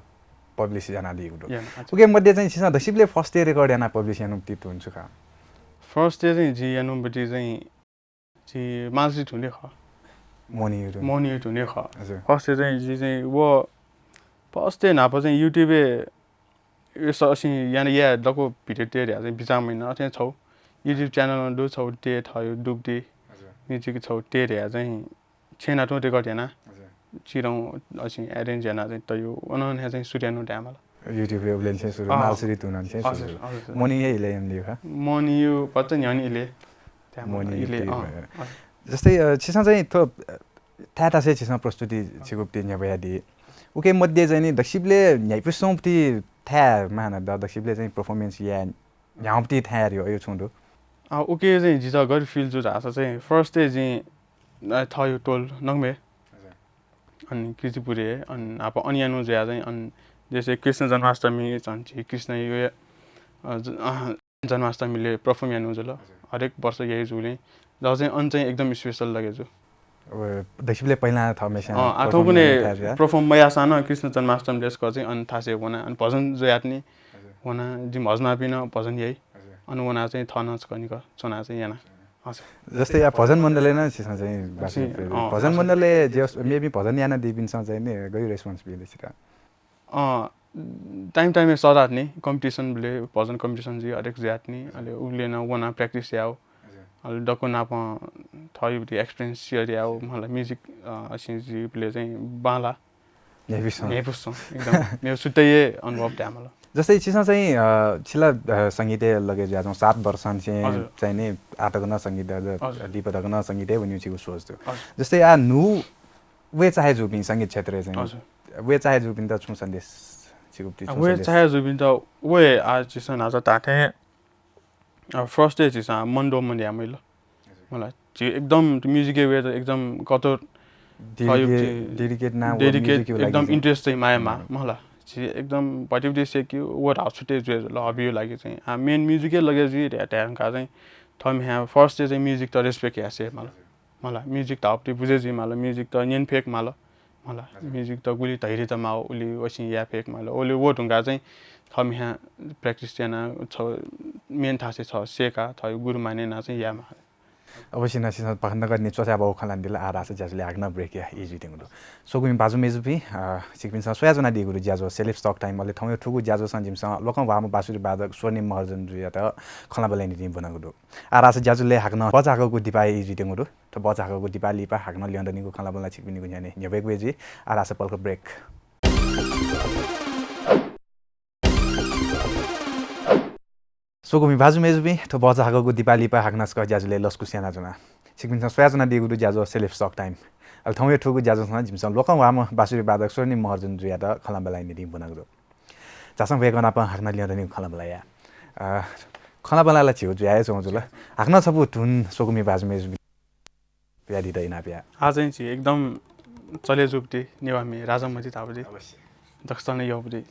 publish यानादीगु दु। याना, हजुर। उके मध्ये चाहिँ छिसं दसिबलय् first-य् record याना publish यानादीगु धुन छु खः? First-य् चाहिँ जिं यानादीगु चाहिँ झी मालश्री धुन हे खः। मोहनी धुन। मोहनी धुन हे खः। हजुर। First-य् चाहिँ जि चाहिँ व first-य् न्हापा चाहिँ YouTube-य् यस असिं याना या दक्व भिडियो तये धया चाहिँ बिचाः महिना अथे छौ YouTube च्यानल दु छौ ते थयो डुब दे। हजुर। म्युजिक छौ ते धया चाहिँ छेना तुं रेकर्ड याना। हजुर। चिरौं असिं एरेन्ज याना चाहिँ तयो अनन हे चाहिँ सुर्यानु ड्यामल। YouTube रे उलेन चाहिँ सुरु अँ। मालसुरी तुनन चाहिँ हजुर, सुरु हजुर। मनी हे इले एम लियो खा। मनी यो पत्ता न्यन इले। मनी इले, इले अँ, अँ। जस्तै छिसं चाहिँ थो थाय् थासे छिसं प्रस्तुति छिगुप्ति न्याबया दि। उके मध्ये चाहिँ नि दक्सिबले न्याइपुसौं पति थाय् महाना द दक्सिबले चाहिँ परफर्मेन्स या न्याउपति थाय् रियो यो छुं दु। अ, उके चाहिँ जितः गरि फिल जु धाःसा चाहिँ फर्स्ट डे जिं, अ, थयो टोल नगमे। हजुर। अनि कृतिपुरे, अनि आप अनियानु जुया चाहिँ, अनि जैसे कृष्ण जन्माष्टमी चाहिँ कृष्ण यो, अ, ज-, अ, जन्माष्टमीले परफर्म यानु जुल। हजुर। हरेक वर्ष यही जुले। जब चाहिँ अन चाहिँ एकदम स्पेशल लगे जु। दक्सिबले पहिला थमेसा अँ, आ थौकुने परफर्म याना थाय् जुया। परफर्म मयासां कृष्ण जन्माष्टमी डेस्क चाहिँ अन थासे वना, अन भजन जुयातनी। हजुर। वना, जिम हजमापिन भजन याइ। हजुर। अन वना चाहिँ थन छकनिक चना चाहिँ याना। हजुर। जस्तै या भजन मण्डलय् न छिसं चाहिँ बासी, अँ, भजन हजुर। मण्डलय् जे मेबी भजन याना दिबिनसं चाहिँ नि गयो रेस्पोन्स बिले छिरा। अँ, टाइम टाइमय् सदात नि कम्पिटिसन बिले भजन कम्पिटिसन जि हरेक जुयात नि, हजुर। अले उले न वना प्र्याक्टिस याउ। हजुर। अले दक्व नाप थयो एक्सपिरियन्स सेयर याउ, मला म्युजिक, अ, असिं जि बिले चाहिँ बाला। न्याइपुसौं। न्याइपुसौं, एकदम। मेरो सुट्टै अनुभव त्यामल। जस्तै छिसं चाहिँ, अ, छिला, अ, संगीत लगे जुया चाहिँ सात वर्ष चाहिँ, हजुर। चाहिँ नि आतक न संगीत, हजुर। दीप तक न संगीत वन्यु छिगु सोच दु। हजुर। जस्तै आ नु वे चाहे जुपिं संगीत क्षेत्र चाहिँ। हजुर। वे चाहे जुपिं त छुं सन्देश छिगुप्ति आ, छुं वे सन्देश। चाहे जुपिं त वे आ छिसं नाचा ताते। अ, फर्स्ट डे झीसं मन दो मन यामैल। मला, झी एकदम म्युजिक वे एकदम कठोर डेडिके-, थयो झी डेडिकेट ना व डेडिकेट म्युजिक वे एकदम लागि इंटरेस्ट चाहिँ माया मा, हम्म। मला। झी एकदम भटिभटि से कि वो धाउ छुटे जुए ल हबियो लागि चाहिँ। आ, मेन म्युजिक लगे जुइ रे, ढ्यारंका चाहिँ। थम ह्या फर्स्ट डे चाहिँ म्युजिक त रेस्पेक्ट यासे मला। मला, म्युजिक त हप्ते बुझे जुइ मला, म्युजिक त न्यन फेक मला। मला, हजुर। म्युजिक त गुलि धैर्य त माओ, उलि वसिं या फेक मला। ओले वो ढुंगा चाहिँ थम ह्या प्र्याक्टिस याना छ, मेन थासे छ, सेका, थयो गुरु माने ना चाहिँ या मा। अवश्य न, सिसन पखन नगर नि चोचा बाउ खलान दिल, आ रास ज्याजुले हाकनं ब्रेक या, इजु दिंगु दु। सोगुमि बाजु मेजुपिं, अ, छिकपिन्सं स्वया जना दिगु दु ज्याजु सेल्फ स्टक टाइम, अले थौं थुगु ज्याजुसं जिमिसं लोकं वाम बासुरी बादक स्वर्णिम महर्जन जुयात खला बलैनि दिं बनगु दु। आ रास ज्याजुले हाकनं बचाकगु दिपाय इजु दिंगु दु। थ्व बचाकगु दिपा लिपा हाकनं ल्यंदनिगु खँल्हाबल्हा छिकपिनिगु न्ह्यःने न्ह्यब्वयेगु जुइ। आ रास पलख ब्रेक। सोगुमि बाजु मेजुपिं, थ्व बचाकगु दिपा लिपा हाकनं सकल ज्याजुले लसकुस यानाच्वना। छिकपिन्सं स्वयाच्वनादीगु दु ज्याजु सेल्फ स्टक टाइम। अले थौंया थुगु ज्याजुसं जिमिसं लोकं वाम बासुरी बादक स्वर्णिम महर्जन जुयात खँल्हाबल्हाया निंतिं ब्वनागु दु। झासँ वय्कः नाप हाकनं ल्यंदनिगु खँल्हाबल्हाया। अ, खँल्हाबल्हा ला झीगु जुया हे च्वंगु जुल। हाकनं छपु धुन सोगुमि बाजु मेजुपिं पियादीत इनाप या। आः चाहिँ झी एकदम चले जूगु दु, नेवाःमि राजा मजित आबुदी। अवश्य। दक्वसित नं यःगु दु।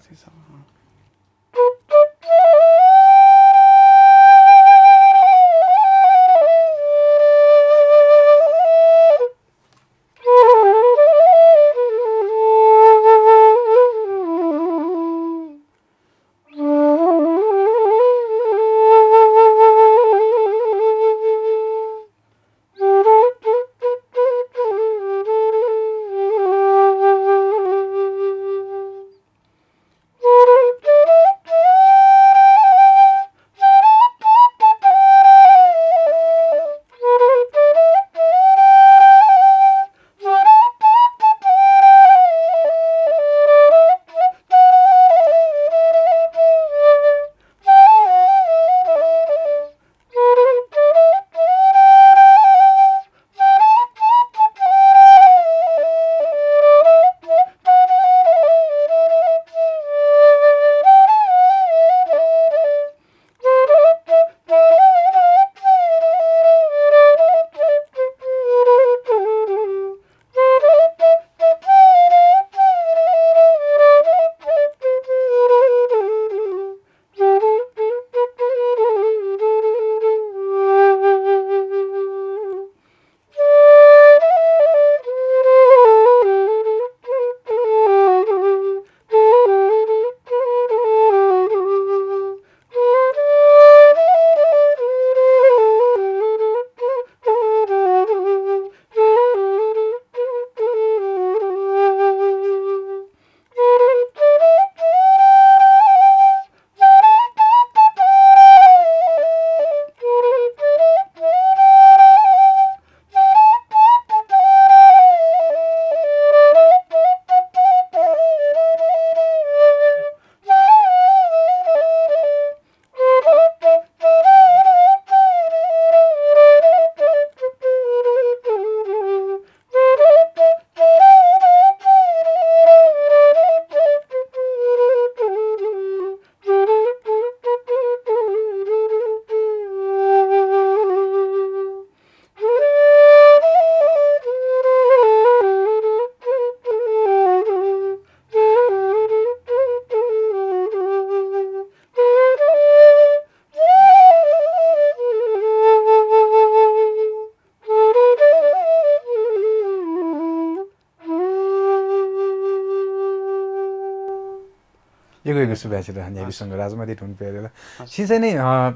यक्व यक्व सुभाय् छित न्ह्याइपुसे धुंकूगु, राजमाधि धुन पियादिल। हजुर। छिं चाहिँ नि, अ,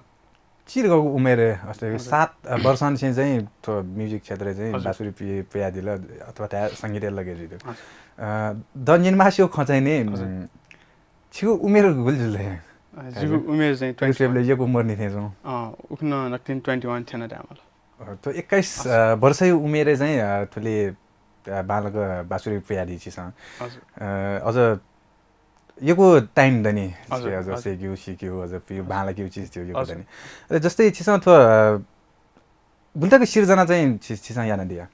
चिधंगु उमेरय्, अथे हजुर। सात, अ, वर्षंनिसें चाहिँ थ्व music क्षेत्रय् चाहिँ हजुर। बाँसुरी पि-, पियादिल अथवा धाये संगीतय् लगे जुइदिल। हजुर। अ, द निन्मासियो खँ चाहिँ नि, हजुर। उम्, छिगु उमेर गुलि जुल हे? अ, जिगु उमेर चाहिँ twenty one। यक्व मरि नि थें च्वं। अ, उखुन्हु नकतिनि twenty one थ्यन धायेमाल। अ, थ्व एक्काइस, हजुर। अ, वर्षया उमेरय् चाहिँ, अ, थुलि, अ, बांलाक बाँसुरी पियादी छिसं। हजुर। अ, अझ यक्व time दनि, हजुर, अझ हजुर। सिक्यु, सिक्यु, अझ पियु, हजुर। बांलाक्यु चिज थ्यु यक्व हजुर। दनि। अले जस्तै छिसं थ्व, अ, गुलि तक सिर्जना चाहिँ छि-, छिसं यानादिया?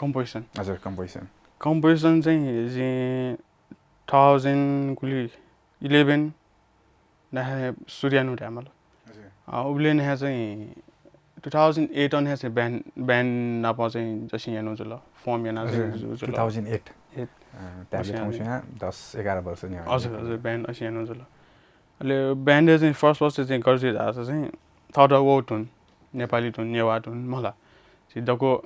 Composition। हजुर, composition। Composition चाहिँ जिं two thousand गुलि eleven नाहे सुरु यानु धायेमाल। हजुर। अ, उबलय् नाहे चाहिँ two thousand eight नाहे चाहिँ band, band नाप चाहिँ जसिं यानु जुल, form याना चाहिँ हजुर, जु-, जुल। Two thousand eight। Eight। अ, त्याबले असिं थौं यानु। सुया दस एघार वर्ष नि हजुर, हजुर, band असिं यानु जुल। अले band चाहिँ first first चाहिँ गर्जि धाःसा चाहिँ थःत वो धुन, नेपाली धुन, नेवाः धुन मला। चाहिँ दक्व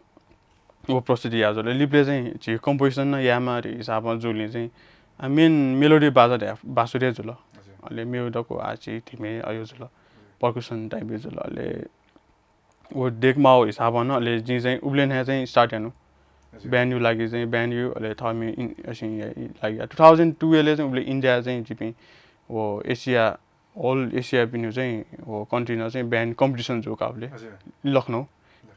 वो प्रस्तुति याः जुल। लिपले चाहिँ झी composition न यायेमाः हिसाबं जुलिं चाहिँ, अ, main melody बाजा धाये बाँसुरी जुल। हजुर। अले मेउ दक्व आछि धिमे अयो जुल। हजुर। Percussion type जुल। अले वो देकमाः हिसाबं न, अले जिं चाहिँ उबले नाहे चाहिँ start यानु। हजुर। Band यु लागि चाहिँ band यु, अले थःमि इन-, असिं या-, इ-, लागि या। Two thousand two ले चाहिँ उबले India चाहिँ जिपिं वो Asia, all Asia पिन्हु चाहिँ वो country न चाहिँ band competition जू काबले। हजुर। लखनऊ,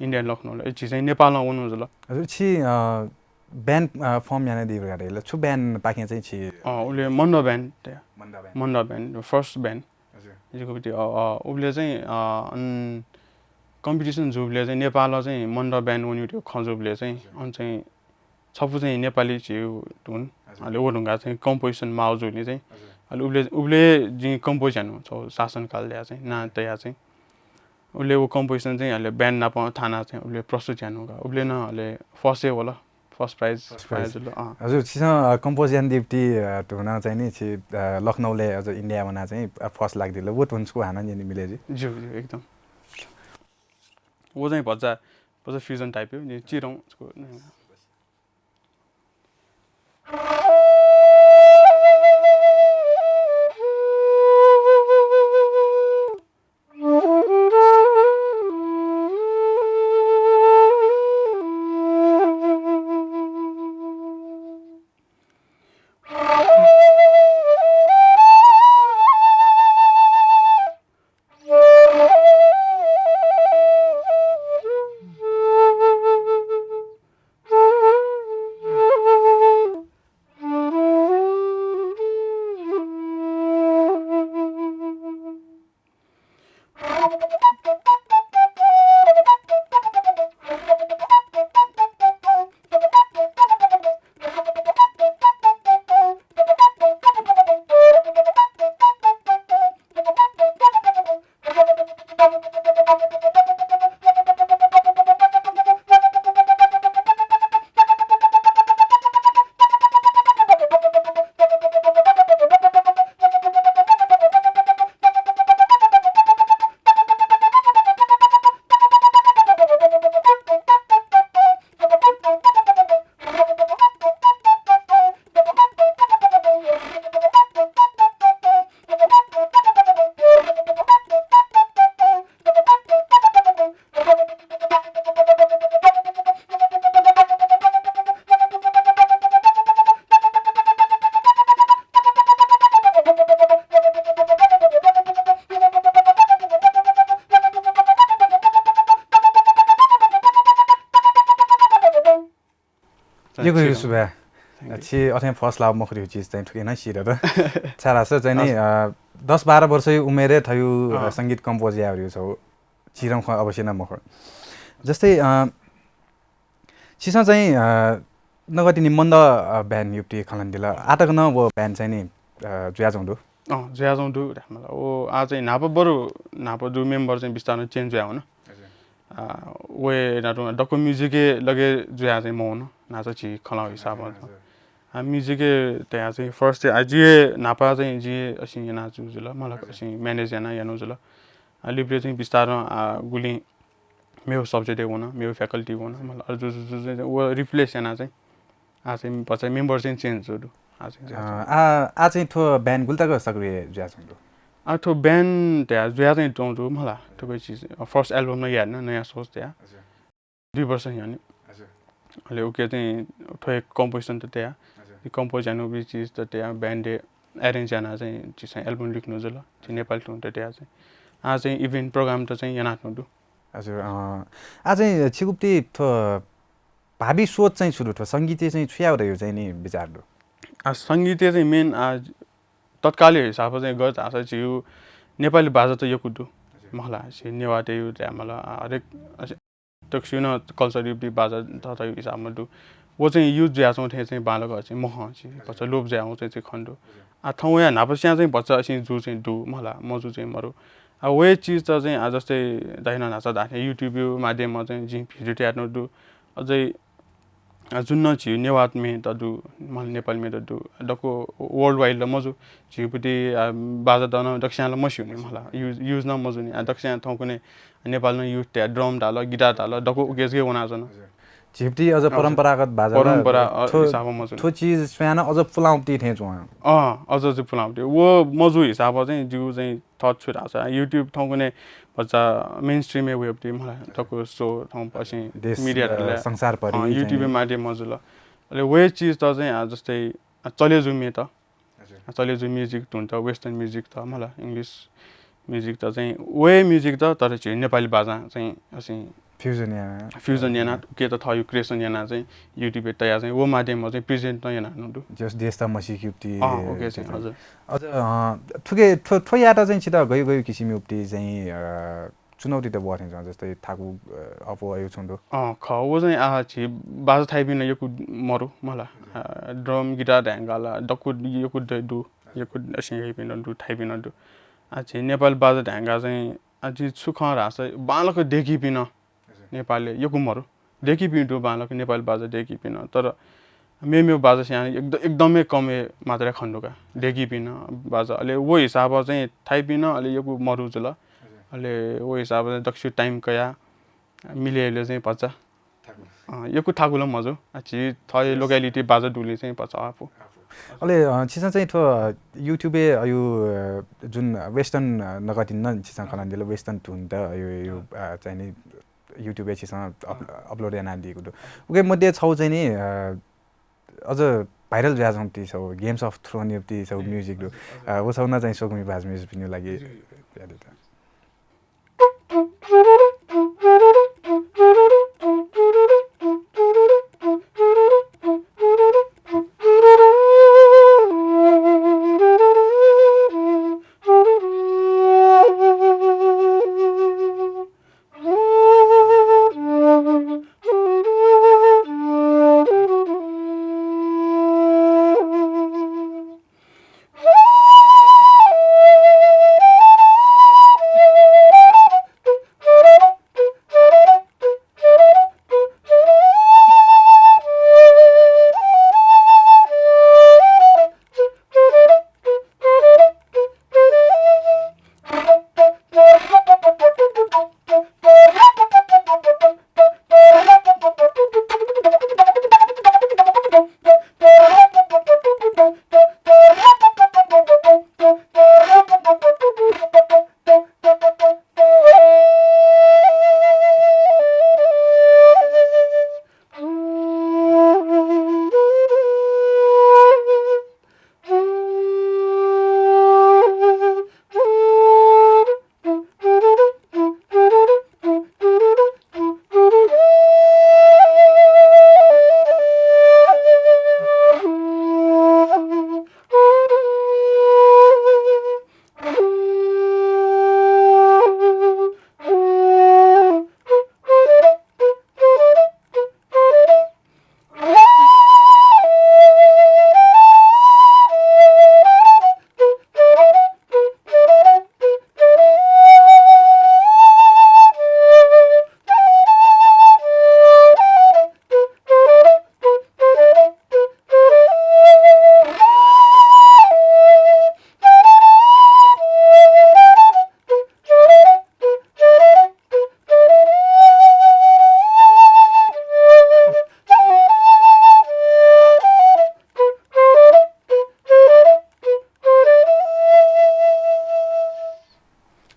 Indian लखनऊ। अले झी चाहिँ नेपालं वनु जुल। हजुर, छि, अ, band, अ, form यानादी बगत छु band पाखें चाहिँ छि? अ, उबले मन्द band त। मन्द band। मन्द band, first band। हजुर। जिगु बिति, अ, अ, उबले चाहिँ, अ, अन competition जूबले चाहिँ नेपालं चाहिँ मन्द band वन्यु त्यो खँ जूबले चाहिँ हजुर। अन चाहिँ छपु चाहिँ नेपाली झीउ धुन। हजुर। अले वो धुंका चाहिँ composition माउ जुलिं चाहिँ। हजुर। अले उबले, उबले जिं compose यानु छौ शासनकाल या चाहिँ, ना तया चाहिँ। उबले वो composition चाहिँ अले band नाप थाना चाहिँ उबले प्रस्तुत यानु का। उबले न अले first ए वल। First prize, first prize। Prize ल, अँ। हजुर, छिसं, अ, compose यानादीपिं, अ, धुन चाहिँ नि छि, अ, लखनऊले अझ India वना चाहिँ, अ, first लाग्दिल। वो धुन छकू हानं न्यने मिले जि। ज्यू, ज्यू, एकदम। वो चाहिँ भज्जा, भज्जा fusion type यो, नि चिरौं छकू। यक्व यक्व सुभाय्। Thank you। छि अथें first लाव मखुरिउ चिज चाहिँ थुकिं नं सिधत। छाय्धाःसा चाहिँ नि, हजुर। अ, दस बाह्र वर्षया उमेरय् थयु, अ, अँ। संगीत compose यावरिउ छौ। चिरौं खँ अवश्य नं मखु। जस्तै, अ, छिसं चाहिँ, अ, नकतिनि मन्द, अ, band युपति खँ ल्हानादिल। आतक नं वो band चाहिँ नि, अ, जुयाच्वंगु दु। अँ, जुयाच्वंगु दु धायेमाल। वो आ चाहिँ न्हापा बरु न्हापा जु member चाहिँ बिस्तारं change जुयावन। हजुर। आ, वय् नातुं दक्व music-य् लगे जुया चाहिँ मवन, न्हाचः झी खँ ल्हाउ हिसाबं। हजुर। आ, music-य् तया चाहिँ first आ, जि न्हापा चाहिँ जि असिं याना जु जुल, मतलब हजुर। असिं manage याना यानु जुल। आ, लिपले चाहिँ बिस्तारं आ, गुलिं मेउ subject-य् वन, मेउ faculty वन, मतलब अ, जु, जु, जु, जु, व replace याना चाहिँ आ चाहिँ भचा member चाहिँ change जु दु। आः चाहिँ जुयाच्वं। अँ, आ, आ चाहिँ थ्व band गुलि तक सक्रिय जुयाच्वंगु दु? आ, थ्व band धया जुया चाहिँ च्वंगु दु मला, थुकी चिज। First album नं याना, नयाँ सोच धया। दुई वर्ष न्ह्यःने। अले उकी चाहिँ थ्व हे composition त तया। Compose यानागु चिज त तया, band arrange याना चाहिँ झीसं album लिख्नु जुल। झी नेपाली तुं त तया चाहिँ। आः चाहिँ event program त चाहिँ यानाच्वंगु दु। हजुर, अँ, आः चाहिँ छिगु प्रति थ्व भावी सोच चाहिँ छु दु? थ्व संगीतय् चाहिँ छु याये धइगु चाहिँ नि विचार दु? आ, संगीतय् चाहिँ main, आ, तत्कालया हिसाबं चाहिँ गय् धाःसा झीगु नेपाली बाजा त यक्व दु। मला, झी नेवाःतय् धया मला, आ, हरेक, आ, दक्वसिगु नं culture युपिं बाजा थःथःगु हिसाबं दु। व चाहिँ use जुयाच्वं थें चाहिँ बांलाक चाहिँ मखं, झी भचा लोप जुयावं चाहिँ, चाहिँ खने दु। आ, थौंया न्हापास्यां चाहिँ भचा असिं जू चाहिँ दु, मला, मजू चाहिँ मरु। आ, व हे चिज त चाहिँ, आ, जस्तै धाइन न्हाचा धाःथें YouTube-या माध्यमं चाहिँ जिं video तयातःगु दु। अझै आ, जुन नं झी नेवाः म्ये त दु, मला, नेपाली म्ये त दु, दक्व worldwide ला मजू। झीगु प्रति, आ, बाजा त नं दक्वस्यां ला मस्यूनि, मला, use, use नं मजूनि। आ, दक्वस्यां थौंकन्हय् नेपाल नं use तया drum धाल, guitar धाल, दक्व उकी जक वनाच्वन। झीगु प्रति अझ अँ, परम्परागत बाजा ला परम्परा, अ, थ्व, हिसाबं मजूनि। थ्व चिज स्वयां नं अझ पुलांगु प्रति थें च्वं। अँ, अझ चाहिँ पुलांगु प्रति। व मजू हिसाबं चाहिँ जिगु चाहिँ थः छु धाःसा YouTube थौंकन्हय् भचा mainstream-य् वयेगु प्रति, मला, दक्व show थौं असिं देश, media अ, थें ला, संसारभरि अँ, चाहिँ YouTube-या नि। माध्यमं जुल। अले व हे चिज त चाहिँ, आ, जस्तै, आ, चले जूगु म्ये त। हजुर। आ, चले जूगु music धुन त, western music त, मला, English music त चाहिँ, व हे music त, तर झी नेपाली बाजां चाहिँ असिं fusion याना। Fusion याना, उकी त थःगु creation याना चाहिँ YouTube-य् तया चाहिँ, व माध्यमं चाहिँ present नं यानाच्वंगु दु। जस देश त मसीकेगु प्रति अँ, उकी चाहिँ, चाहिँ। हजुर। अझ, अँ, थुकी, थ्व, थ्व यायेत चाहिँ छितः गयु गयु किसिमया प्रति चाहिँ, अ, चुनौती त बहःथें च्वं, जस्तै थाकु, अ, अप्वः अयु छुं दु। अँ, खः, व चाहिँ आः झी बाजा थाइपिं नं यक्व मरु, मला। अ, drum, guitar धायेगु ला दक्व यक्व द-, दु, यक्व असिं याइपिं नं दु, थाइपिं नं दु। आ, झी नेपाली बाजा धायेगु चाहिँ, आ, झी छु खं धाःसा बांलाक दय्कीपिं नं नेपालय् यक्व मरु। दय्कीपिं दु बांलाक नेपाली बाजा दय्कीपिं नं, तर मेमेगु बाजा स्वयां एकदम, एकदमै कम हे मात्राय् खने दु का दय्कीपिं नं बाजा। अले व हिसाबं चाहिँ थाइपिं नं अले यक्व मरु जुल। अले व हिसाबं चाहिँ दक्वसिगु time कया मिले यायेबलय् चाहिँ भचा, अँ, यक्व थाकु ला मजू। आ, झी थःगु locality बाजा दुगुलिं चाहिँ भचा आः पु। अले, अ, छिसं चाहिँ थ्व YouTube-य् अयु, अ, जुन western, अ, नकतिनि नं छिसं कनादिल, western धुन त अयु, अयु, अ, चाहिँ नि YouTube-य् छिसं अप-, upload यानादीगु दु। उकी मध्ये छगू चाहिँ नि, अ, अझ viral जुयाच्वंगु छगू Games of Thrones-या छगू music दु। अ, व छगू नं चाहिँ स्वकुमि भाजु मय्जुपिनिगु लागि याये दत।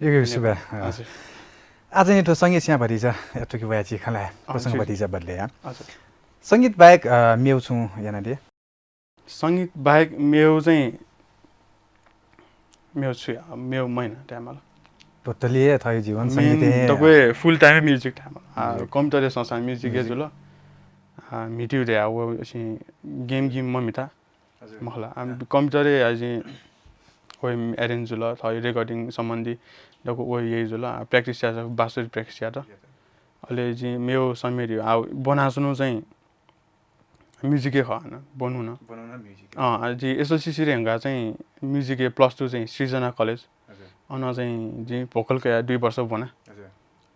यक्व यक्व सुभाय्। अँ। हजुर। आः चाहिँ थ्व संगीत स्यां भतिचा थुकी वयाच्छि खला, अँ, प्रसंग ज्यू। भतिचा बदले या। हजुर। संगीत बाहेक, अ, मेव छुं यानादिया? संगीत बाहेक मेव चाहिँ, मेव छु या, मेव महिना time माल। Totally हे थःयो जीवन main संगीत हे। दक्वं full time music time माल। आ, हजुर। Computer हे संसार music हे music। जुल। आ, म्हितेगु दया व असिं game गिम मम्हिता। हजुर। मला, आ, computer हे अझ व arrange जुल, थः recording सम्बन्धी दक्व व हे जुल, आ, practice यात, बाँसुरी practice यात। अले जिं मेव समय दियो, आ, ब्वनाच्वनु चाहिँ music हे खः हानं, ब्वनु नं। ब्वनु नं music। अँ, आ, जि SLC सिधयेधुंकाः चाहिँ music हे plus two चाहिँ सृजना college। हजुर। अन चाहिँ जिं vocal कया दुई वर्ष ब्वना। हजुर।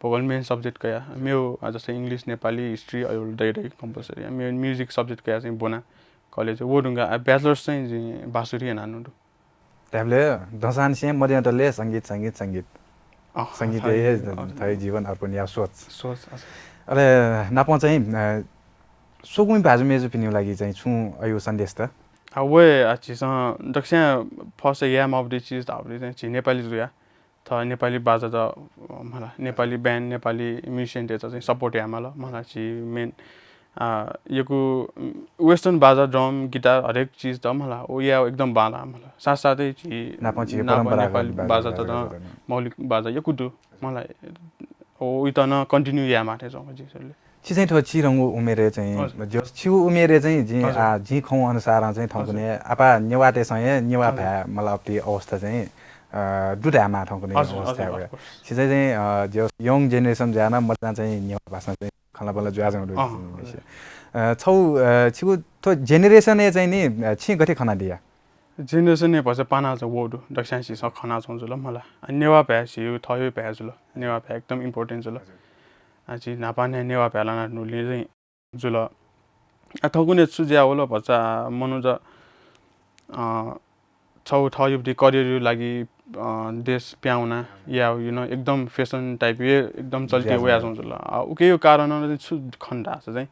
Vocal main subject कया। मेव, आ, जस्तै English, नेपाली, history, अय् दइ दइ compulsory। मेव music subject कया चाहिँ ब्वना college। व धुंकाः, आ, bachelor's चाहिँ जिं बाँसुरी यानानु दु। धायेबलय् दँसांनिसें मध्यंतले संगीत, संगीत, संगीत। अँ, संगीत थः हे जीवन, अँ। थः जीवन अर्पण या सोच। सोच, अच्छा। अले नापं चाहिँ, अ, स्वकुमि भाजु मेजुपिनिगु लागि चाहिँ छुं अयु सन्देश त? आ, व हे, आ, झीसं दक्वस्यां first याये माःगु चिज धाःगु चाहिँ झी नेपाली जुया। थः नेपाली बाजात, अ, मला, नेपाली band, नेपाली musician तय्त चाहिँ support याये माल। मला झी main, आ, यक्व, उम्, western बाजा, drum, guitar, हरेक चिज त मला, व याये एकदम बांला मला। साथसाथै झी नापं झी नापं परम्परागत नेपाली बाजा, बाजात बाजा, नं, बाजा नं। मौलिक बाजा यक्व दु मला। व उइत नं continue याये माः थें च्वं झीसले। छि चाहिँ थ्व चिधंगु उमेरय् चाहिँ, हजुर। जस छिगु उमेरय् चाहिँ जिं, हजुर। आ, जिं खंगु अनुसारं चाहिँ थौंकन्हय् हजुर। आपाः नेवाःतय्सं हे नेवाः हजुर। भाय् मलाःगु अवस्था चाहिँ, अ, दु धायेमाः थौंकन्हय् हजुर, अवस्था हजुर, वया। Of course। छि चाहिँ, चाहिँ, अ, जस young generation जुयाः नं मचां चाहिँ नेवाः भाषां चाहिँ खँल्हाबल्हा जुयाच्वंगु दु अँ। छिं। अ, छौ, अ, छिगु थ्व generation-य् चाहिँ नि, अ, छिं गथे खनादिया? Generation-य् भचा पाना चाहिँ वःगु दु, दक्वस्यां झीसं खनाच्वंगु जुल मला। आ, नेवाः भाय् झीगु थःगु भाय् जुल, नेवाः भाय् एकदम important जुल। हजुर। आ, झी न्हापा नं नेवाः भाय् लानाः न्हुलिं चाहिँ जुल। आ, थौंकन्हय् छु जुयावल भचा मनूत, अ, छौ थःगु career-या लागि, अ, देश पिहां वना या, you know, एकदम fashion type हे एकदम चल्ती जुयाच्वंगु वयाच्वंगु जुल। आ, उकिया कारणं चाहिँ छु खन धाःसा चाहिँ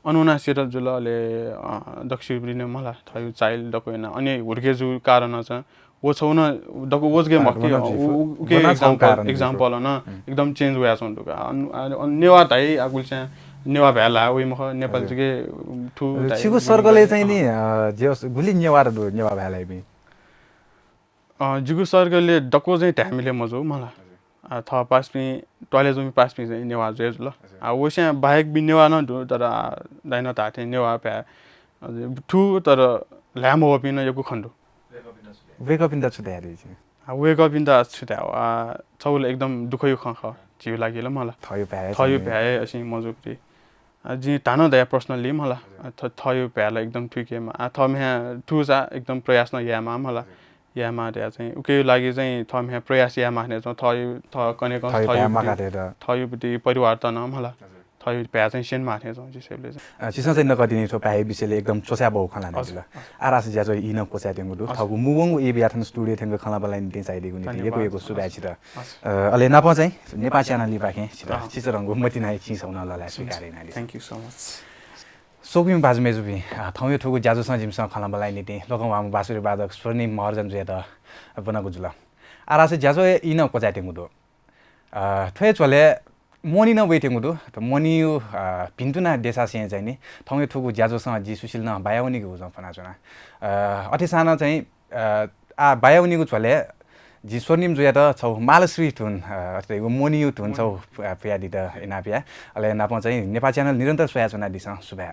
अन वनाः settle जुल, अले, अ, दक्वसिबलय् नं मला थःगु child दक्व याना अन हुर्के जूगु कारणं चाहिँ व छौ नं दक्व व जक हे मखु कि, व नं उ-, उ-, उकिया example, example नं एकदम change वयाच्वंगु दु का। अन-, अन-, अन नेवाः धाइ आ गुलिस्यां नेवाः भाय् ला वइ मखु, नेपाल हजुर। जक हे थु धाइ छिगु circle-य् चाहिँ नि, अ, जे गुलि नेवाः दु, नेवाः भाय् लाइपिं? अ, जिगु circle-य् दक्व चाहिँ धायेमाः मजू मला। हजुर। अ, थः पासापिं, त्वालय् जूपिं पासापिं चाहिँ नेवाः जुया जुल। हजुर। अ, वस्यां बाहेक बी नेवाः नं दु, तर, अ, दाइनं धाःथें नेवाः भाय्, अ, थु, तर ल्हाये मवःपिं नं यक्व खने दु। वय्कःपिन्त छु धाये दइ छिं? अ, वय्कःपिन्त छु धाये, अ, छगू ला एकदम दुःखया खँ खः, झीगु लागि ला मला। थःगु भाय् थःगु चाहिँ भाय् असिं मजूपिं। अ, जिं धानं धया personally मला। हजुर। अ, थ-, थःगु भाय् ला एकदम थुइकेमाः। अ, थःम्हं थुसा एकदम प्रयास नं यायेमाः मला। हजुर। यायेमाः धया चाहिँ उकिया लागि चाहिँ थःम्हं प्रयास यायेमाः थें च्वं, थःगु, थः कन्हय् कंस थःगु थःगु भाय् पति, मगाः धया। थःगु पति परिवारत नं मला। हजुर। थःगु भाय् चाहिँ स्यनेमाः थें च्वं झीसं चाहिँ। अ, छिसं चाहिँ नकतिनि थ्व भाय् विषयलय् एकदम च्वछाय् बौ खँ ल्हानादिल। हजुर। आः धाःसा ज्याझ्वः ई नं क्वचायेत्यंगु दु। हजुर। थःगु मुंवंगु ई बियाथन studio-य् थ्यंक खँ ल्हानाबल्हा निंतिं झायादीगु निंतिं धन्यवाद। यक्व यक्व सुभाय् हजुर। छित। हजुर। अ, अले नापं चाहिँ नेपाः channel-या पाखें छित, अँ। छिसं धंगु मतिनाया चिं छगू नं लःल्हाये स्वीकार यानादिसँ। Thank you so much। स्वकुमि भाजु मेजुपिं, अ, थौंया थुगु ज्याझ्वलय् जिमिसं खँ ल्हानाबल्हाया निंतिं लोकंह्वाःम्ह बाँसुरी वादक स्वर्णिम महर्जन जुयात ब्वनागु जुल। आः धाःसा ज्याझ्वःया ई नं क्वचायेत्यंगु दु। अ, थ्व हे झ्वलय् मोहनी नं वयात्यंगु दु। त मोहनीया, अ, भिन्तुना देछासें चाहिँ नि थौंया थुगु ज्याझ्वलय् जि सुशीलं बायावनीगु उजं फ्वनाच्वना। अ, अथेसां नं चाहिँ, अ, आः बायावनीगु झ्वलय् जि स्वर्णिम जुयात छगू मालश्री धुन, अ, अथे धइगु मोहनीया धुन छगू, अ, पुयादीत इनाप याये। अले नापं चाहिँ नेपाः channel निरन्तर स्वयाच्वनादिसँ। सुभाय्।